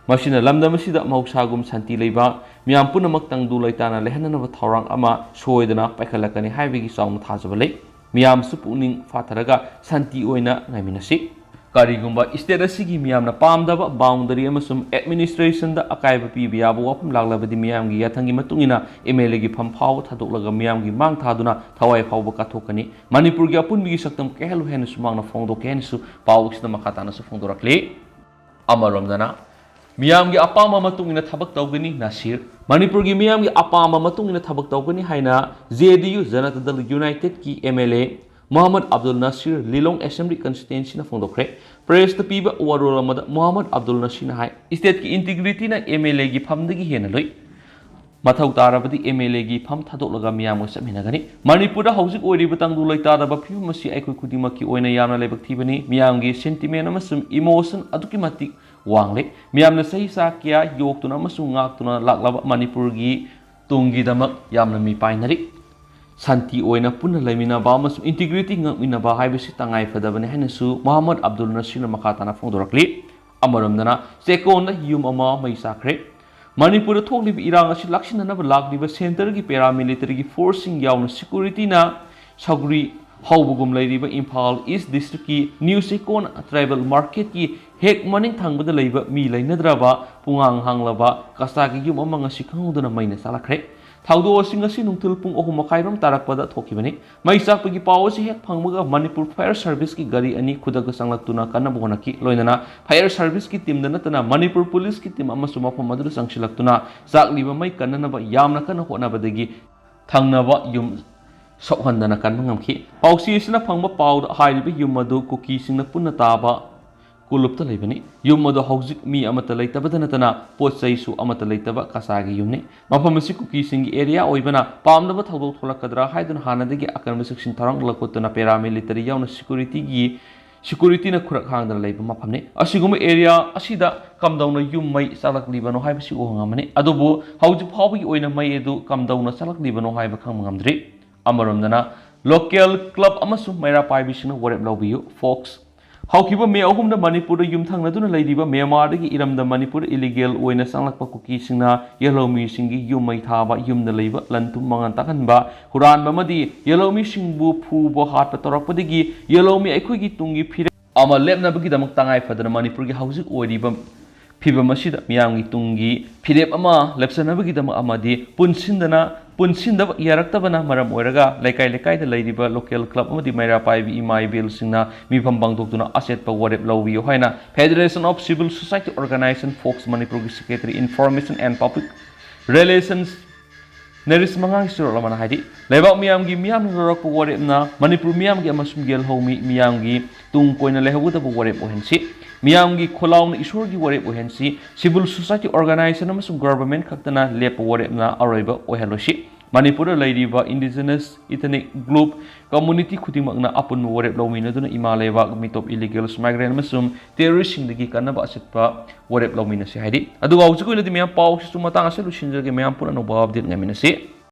ꯃꯁꯤꯅ ꯂꯝꯗꯝ ꯑꯁꯤꯗ ꯃꯍꯧꯁꯥꯒꯨꯝ ꯁꯥꯟꯇꯤ ꯂꯩꯕ, ꯃꯤꯌꯥꯝ ꯄꯨꯝꯅꯃꯛ ꯇꯪꯗꯨ ꯂꯩꯇꯥꯅ ꯂꯩꯍꯟꯅꯅꯕ ꯊꯧꯔꯥꯡ ꯑꯃ ꯁꯣꯏꯗꯅ ꯄꯥꯏꯈꯠꯂꯛꯀꯅꯤ ꯍꯥꯏꯕꯒꯤ ꯆꯥꯎꯅ ꯊꯥꯖꯕ ꯂꯩ꯫ ꯃꯤꯌꯥꯝꯁꯨ ꯄꯨꯛꯅꯤꯡ ꯐꯥꯊꯔꯒ ꯁꯥꯟꯇꯤ ꯑꯣꯏꯅ ꯉꯥꯏꯃꯤꯟꯅꯁꯤ꯫ ꯀꯔꯤꯒꯨꯝꯕ state ꯑꯁꯤꯒꯤ ꯃꯤꯌꯥꯝꯅ ꯄꯥꯝꯗꯕ boundary ꯑꯃꯁꯨꯡ administrationꯗ ꯑꯀꯥꯏꯕ ꯄꯤꯕ ꯌꯥꯕ ꯋꯥꯐꯝ ꯂꯥꯛꯂꯕꯗꯤ ꯃꯤꯌꯥꯝꯒꯤ ꯌꯥꯊꯪꯒꯤ ꯃꯇꯨꯡ ꯏꯟꯅ MLAꯒꯤ ꯐꯝ ꯐꯥꯎꯕ ꯊꯥꯗꯣꯛꯂꯒ ꯃꯤꯌꯥꯝꯒꯤ ꯃꯥꯡ ꯊꯥꯗꯨꯅ ꯊꯋꯥꯏ ꯐꯥꯎꯕ ꯀꯠꯊꯣꯛꯀꯅꯤ꯫ ꯃꯅꯤꯄꯨꯔꯒꯤ ꯑꯄꯨꯟꯕꯒꯤ ꯁꯛꯇꯝ ꯀꯥꯏꯍꯜꯂꯣꯏ ꯍꯥꯏꯅꯁꯨ ꯃꯍꯥꯛꯅ ꯐꯣꯡꯗꯣꯛꯈꯤ ꯍꯥꯏꯅꯁꯨ ꯄꯥꯎ ꯑꯁꯤꯗ ꯃꯈꯥ ꯇꯥꯅꯁꯨ ꯐꯣꯡꯗꯣꯔꯛꯂꯤ꯫ ꯑꯃꯔꯣꯝꯗꯅ, ꯃꯤꯌꯥꯝꯒꯤ ꯑꯄꯥꯝꯕ ꯃꯇꯨꯡ ꯏꯟꯅ ꯊꯕꯛ ꯇꯧꯒꯅꯤ ꯅꯁꯤꯔ꯫ ꯃꯅꯤꯄꯨꯔꯒꯤ ꯃꯤꯌꯥꯝꯒꯤ ꯑꯄꯥꯝꯕ ꯃꯇꯨꯡ ꯏꯟꯅ ꯊꯕꯛ ꯇꯧꯒꯅꯤ ꯍꯥꯏꯅ JDU Janata Dal Unitedꯀꯤ MLA Mohammad Abdul ꯅꯁꯤꯔ ꯂꯤꯂꯣꯡ Assembly Constituencyꯅ ꯐꯣꯡꯗꯣꯛꯈ꯭ꯔꯦ꯫ Pressꯇ ꯄꯤꯕ ꯋꯥꯔꯣꯜ ꯑꯃꯗ ꯃꯣꯍꯝꯃꯗ ꯑꯕꯗꯨꯜ ꯅꯁꯤꯔꯅ ꯍꯥꯏ, stateꯀꯤ integrityꯅ MLAꯒꯤ ꯐꯝꯗꯒꯤ ꯍꯦꯟꯅ ꯂꯨꯏ꯫ ꯃꯊꯧ ꯇꯥꯔꯕꯗꯤ MLAꯒꯤ ꯐꯝ ꯊꯥꯗꯣꯛꯂꯒ ꯃꯤꯌꯥꯝꯒ ꯆꯠꯃꯤꯟꯅꯒꯅꯤ꯫ ꯃꯅꯤꯄꯨꯔꯗ ꯍꯧꯖꯤꯛ ꯑꯣꯏꯔꯤꯕ ꯇꯪꯗꯨ ꯂꯩꯇꯥꯗꯕ ꯐꯤꯕꯝ ꯑꯁꯤ ꯑꯩꯈꯣꯏ ꯈꯨꯗꯤꯡꯃꯛꯀꯤ ꯑꯣꯏꯅ ꯌꯥꯝꯅ ꯂꯥꯏꯕꯛ ꯊꯤꯕꯅꯤ꯫ ꯃꯤꯌꯥꯝꯒꯤ sentiment ꯑꯃꯁꯨꯡ emotion ꯑꯗꯨꯛꯀꯤ ꯃꯇꯤꯛ ꯋꯥꯡꯂꯦ꯫ ꯃꯤꯌꯥꯝꯅ ꯆꯍꯤ ꯆꯥ ꯀꯌꯥ ꯌꯣꯛꯇꯨꯅ ꯑꯃꯁꯨꯡ ꯉꯥꯛꯇꯨꯅ ꯂꯥꯛꯂꯕ ꯃꯅꯤꯄꯨꯔꯒꯤ ꯇꯨꯡꯒꯤꯗꯃꯛ ꯌꯥꯝꯅ ꯃꯤꯄꯥꯏꯅꯔꯤ꯫ ꯁꯥꯟꯇꯤ ꯑꯣꯏꯅ ꯄꯨꯟꯅ ꯂꯩꯃꯤꯟꯅꯕ ꯑꯃꯁꯨꯡ integrity ꯉꯥꯛꯃꯤꯟꯅꯕ ꯍꯥꯏꯕꯁꯤ ꯇꯉꯥꯏ ꯐꯗꯕꯅꯤ ꯍꯥꯏꯅꯁꯨ ꯃꯣꯍꯝꯃꯗ ꯑꯕꯗꯨꯜ ꯅꯁꯤꯔꯅ ꯃꯈꯥ ꯇꯥꯅ ꯐꯣꯡꯗꯣꯔꯛꯂꯤ꯫ ꯑꯃꯔꯣꯝꯗꯅ, ꯆꯦꯛꯀꯣꯟꯗ ꯌꯨꯝ ꯑꯃ ꯃꯩ ꯆꯥꯛꯈ꯭ꯔꯦ꯫ ꯃꯅꯤꯄꯨꯔꯗ ꯊꯣꯛꯂꯤꯕ ꯏꯔꯥꯡ ꯑꯁꯤ ꯂꯥꯛꯁꯤꯟꯅꯅꯕ ꯂꯥꯛꯂꯤꯕ centreꯒꯤ paramilitaryꯒꯤ forceꯁꯤꯡ ꯌꯥꯎꯅ securityꯅ ꯁꯧꯒ꯭ꯔꯤ ꯍꯧꯕꯒꯨꯝ ꯂꯩꯔꯤꯕ ꯏꯝꯐꯥꯜ East Districtꯀꯤ New ꯆꯦꯛꯀꯣꯟ Tribal Marketꯀꯤ ꯍꯦꯛ ꯃꯅꯤꯡ ꯊꯪꯕꯗ ꯂꯩꯕ ꯃꯤ ꯂꯩꯅꯗ꯭ꯔꯕ ꯄꯨꯡꯍꯥꯡ ꯍꯥꯡꯂꯕ ꯀꯆꯥꯒꯤ ꯌꯨꯝ ꯑꯃ ꯉꯁꯤ ꯈꯪꯍꯧꯗꯅ ꯃꯩꯅ ꯆꯥꯛꯂꯛꯈ꯭ꯔꯦ꯫ ꯊꯧꯗꯣꯛ ꯑꯁꯤ ꯉꯁꯤ ꯅꯨꯡꯊꯤꯜ ꯄꯨꯡ ꯑꯍꯨꯝ ꯃꯈꯥꯏꯔꯣꯝ ꯇꯥꯔꯛꯄꯗ ꯊꯣꯛꯈꯤꯕꯅꯤ꯫ ꯃꯩ ꯆꯥꯛꯄꯒꯤ ꯄꯥꯎ ꯑꯁꯤ ꯍꯦꯛ ꯐꯪꯕꯒ ꯃꯅꯤꯄꯨꯔ Fire Serviceꯀꯤ ꯒꯥꯔꯤ ꯑꯅꯤ ꯈꯨꯗꯛꯇ ꯆꯪꯂꯛꯇꯨꯅ ꯀꯟꯅꯕ ꯍꯣꯠꯅꯈꯤ꯫ ꯂꯣꯏꯅꯅ Fire Serviceꯀꯤ teamꯗ ꯅꯠꯇꯅ ꯃꯅꯤꯄꯨꯔ Policeꯀꯤ team ꯑꯃꯁꯨ ꯃꯐꯝ ꯑꯗꯨꯗ ꯆꯪꯁꯤꯜꯂꯛꯇꯨꯅ ꯆꯥꯛꯂꯤꯕ ꯃꯩ ꯀꯟꯅꯅꯕ ꯌꯥꯝꯅ ꯀꯟꯅ ꯍꯣꯠꯅꯕꯗꯒꯤ ꯊꯪꯅꯕ ꯌꯨꯝ ꯁꯣꯛꯍꯟꯗꯅ ꯀꯟꯕ ꯉꯝꯈꯤ꯫ ꯄꯥꯎꯆꯦ ꯑꯁꯤꯅ ꯐꯪꯕ ꯄꯥꯎꯗ ꯍꯥꯏꯔꯤꯕ ꯌꯨꯝ ꯑꯗꯨ ꯀꯨꯀꯤꯁꯤꯡꯅ ꯄꯨꯟꯅ ꯇꯥꯕ ꯀꯣꯂꯨꯞꯇ ꯂꯩꯕꯅꯤ꯫ ꯌꯨꯝ ꯑꯗꯨ ꯍꯧꯖꯤꯛ ꯃꯤ ꯑꯃꯠꯇ ꯂꯩꯇꯕꯗ ꯅꯠꯇꯅ ꯄꯣꯠ ꯆꯩꯁꯨ ꯑꯃꯠꯇ ꯂꯩꯇꯕ ꯀꯆꯥꯒꯤ ꯌꯨꯝꯅꯤ꯫ ꯃꯐꯝ ꯑꯁꯤ ꯀꯨꯀꯤꯁꯤꯡꯒꯤ area ꯑꯣꯏꯕꯅ ꯄꯥꯝꯗꯕ ꯊꯧꯗꯣꯛ ꯊꯣꯛꯂꯛꯀꯗ꯭ꯔꯥ ꯍꯥꯏꯗꯨꯅ ꯍꯥꯟꯅꯗꯒꯤ ꯑꯀꯟꯕ ꯆꯦꯛꯁꯤꯟ ꯊꯧꯔꯥꯡ ꯂꯧꯈꯠꯇꯨꯅ paramilitary ꯌꯥꯎꯅ securityꯒꯤ, securityꯅ ꯈꯨꯔꯛ ꯍꯥꯡꯗꯅ ꯂꯩꯕ ꯃꯐꯝꯅꯤ꯫ ꯑꯁꯤꯒꯨꯝꯕ area ꯑꯁꯤꯗ ꯀꯝꯗꯧꯅ ꯌꯨꯝ ꯃꯩ ꯆꯥꯛꯂꯛꯂꯤꯕꯅꯣ ꯍꯥꯏꯕꯁꯤ ꯎꯍꯪ ꯑꯃꯅꯤ꯫ ꯑꯗꯨꯕꯨ ꯍꯧꯖꯤꯛ ꯐꯥꯎꯕꯒꯤ ꯑꯣꯏꯅ ꯃꯩ ꯑꯗꯨ ꯀꯝꯗꯧꯅ ꯆꯥꯛꯂꯛꯂꯤꯕꯅꯣ ꯍꯥꯏꯕ ꯈꯪꯕ ꯉꯝꯗ꯭ꯔꯤ꯫ ꯑꯃꯔꯣꯝꯗꯅ, local club ꯑꯃꯁꯨꯡ ꯃꯩꯔꯥ ꯄꯥꯏꯕꯤꯁꯤꯡꯅ ꯋꯥꯔꯦꯞ ꯂꯧꯕꯤꯌꯨ꯫ Fox꯫ ꯍꯧꯈꯤꯕ ꯃꯦ ꯑꯍꯨꯝꯗ ꯃꯅꯤꯄꯨꯔꯗ ꯌꯨꯝꯊꯪꯅꯗꯨꯅ ꯂꯩꯔꯤꯕ ꯃ꯭ꯌꯥꯟꯃꯥꯔꯗꯒꯤ ꯏꯔꯝꯗꯝ ꯃꯅꯤꯄꯨꯔꯗ illegal ꯑꯣꯏꯅ ꯆꯪꯂꯛꯄ ꯀꯨꯀꯤꯁꯤꯡꯅ ꯌꯦꯜꯍꯧꯃꯤꯁꯤꯡꯒꯤ ꯌꯨꯝ ꯃꯩ ꯊꯥꯕ, ꯌꯨꯝꯗ ꯂꯩꯕ ꯂꯟ ꯊꯨꯝ ꯃꯥꯡꯍꯟ ꯇꯥꯛꯍꯟꯕ, ꯍꯨꯔꯥꯟꯕ ꯑꯃꯗꯤ ꯌꯦꯜꯍꯧꯃꯤꯁꯤꯡꯕꯨ ꯐꯨꯕ ꯍꯥꯠꯄ ꯇꯧꯔꯛꯄꯗꯒꯤ ꯌꯦꯜꯍꯧꯃꯤ ꯑꯩꯈꯣꯏꯒꯤ ꯇꯨꯡꯒꯤ ꯐꯤꯔꯦꯞ ꯑꯃ ꯂꯦꯞꯅꯕꯒꯤꯗꯃꯛ ꯇꯉꯥꯏ ꯐꯗꯅ ꯃꯅꯤꯄꯨꯔꯒꯤ ꯍꯧꯖꯤꯛ ꯑꯣꯏꯔꯤꯕ ꯐꯤꯕꯝ ꯑꯁꯤꯗ ꯃꯤꯌꯥꯝꯒꯤ ꯇꯨꯡꯒꯤ ꯐꯤꯔꯦꯞ ꯑꯃ ꯂꯦꯞꯆꯅꯕꯒꯤꯗꯃꯛ ꯑꯃꯗꯤ ꯄꯨꯟꯁꯤꯟꯗꯅ ꯄꯨꯟꯁꯤꯟꯗꯕ ꯌꯥꯔꯛꯇꯕꯅ ꯃꯔꯝ ꯑꯣꯏꯔꯒ ꯂꯩꯀꯥꯏ ꯂꯩꯀꯥꯏꯗ ꯂꯩꯔꯤꯕ local club ꯑꯃꯗꯤ ꯃꯩꯔꯥ ꯄꯥꯏꯕꯤ ꯏꯃꯥ ꯏꯕꯦꯜꯁꯤꯡꯅ ꯃꯤꯐꯝ ꯄꯥꯡꯊꯣꯛꯇꯨꯅ ꯑꯆꯦꯠꯄ ꯋꯥꯔꯦꯞ ꯂꯧꯕꯤꯌꯨ ꯍꯥꯏꯅ Federation of Civil Society Organization, fox ꯃꯅꯤꯄꯨꯔꯒꯤ secretary Information and Public Relations ꯅꯔꯤꯁ ꯃꯉꯥꯡꯒꯤ ꯆꯨꯔꯣꯜ ꯑꯃꯅ ꯍꯥꯏꯗꯤ, ꯂꯩꯕꯥꯛ ꯃꯤꯌꯥꯝꯒꯤ ꯃꯤꯌꯥꯝꯅ ꯂꯧꯔꯛꯄ ꯋꯥꯔꯦꯞꯅ ꯃꯅꯤꯄꯨꯔ ꯃꯤꯌꯥꯝꯒꯤ ꯑꯃꯁꯨꯡ ꯌꯦꯜꯍꯧꯃꯤ ꯃꯤꯌꯥꯝꯒꯤ ꯇꯨꯡ ꯀꯣꯏꯅ ꯂꯩꯍꯧꯒꯗꯕ ꯋꯥꯔꯦꯞ ꯑꯣꯏꯍꯟꯁꯤ꯫ ꯃꯤꯌꯥꯝꯒꯤ ꯈꯣꯜꯂꯥꯎꯅ ꯏꯁꯣꯔꯒꯤ ꯋꯥꯔꯦꯞ ꯑꯣꯏꯍꯟꯁꯤ꯫ Civil society organization ꯑꯃꯁꯨꯡ government ꯈꯛꯇꯅ ꯂꯦꯞꯄ ꯋꯥꯔꯦꯞꯅ ꯑꯔꯣꯏꯕ ꯑꯣꯏꯍꯜꯂꯣꯏꯁꯤ꯫ ꯃꯅꯤꯄꯨꯔꯗ ꯂꯩꯔꯤꯕ indigenous ethnic group community ꯈꯨꯗꯤꯡꯃꯛꯅ ꯑꯄꯨꯟꯕ ꯋꯥꯔꯦꯞ ꯂꯧꯃꯤꯟꯅꯗꯨꯅ ꯏꯃꯥ ꯂꯩꯕꯥꯛ, ꯃꯤꯇꯣꯞ, illegals, migrant ꯑꯃꯁꯨꯡ terroristꯁꯤꯡꯗꯒꯤ ꯀꯟꯅꯕ ꯑꯆꯦꯠꯄ ꯋꯥꯔꯦꯞ ꯂꯧꯃꯤꯟꯅꯁꯤ ꯍꯥꯏꯔꯤ꯫ ꯑꯗꯨꯒ ꯍꯧꯖꯤꯛ ꯑꯣꯏꯅꯗꯤ ꯃꯌꯥꯝ ꯄꯥꯎꯁꯤꯁꯨ ꯃꯇꯥꯡ ꯑꯁꯤꯗ ꯂꯣꯏꯁꯤꯟꯖꯔꯒꯦ꯫ ꯃꯌꯥꯝ ꯄꯨꯟꯅ ꯑꯅꯧꯕ update ꯉꯥꯏꯃꯤꯟꯅꯁꯤ꯫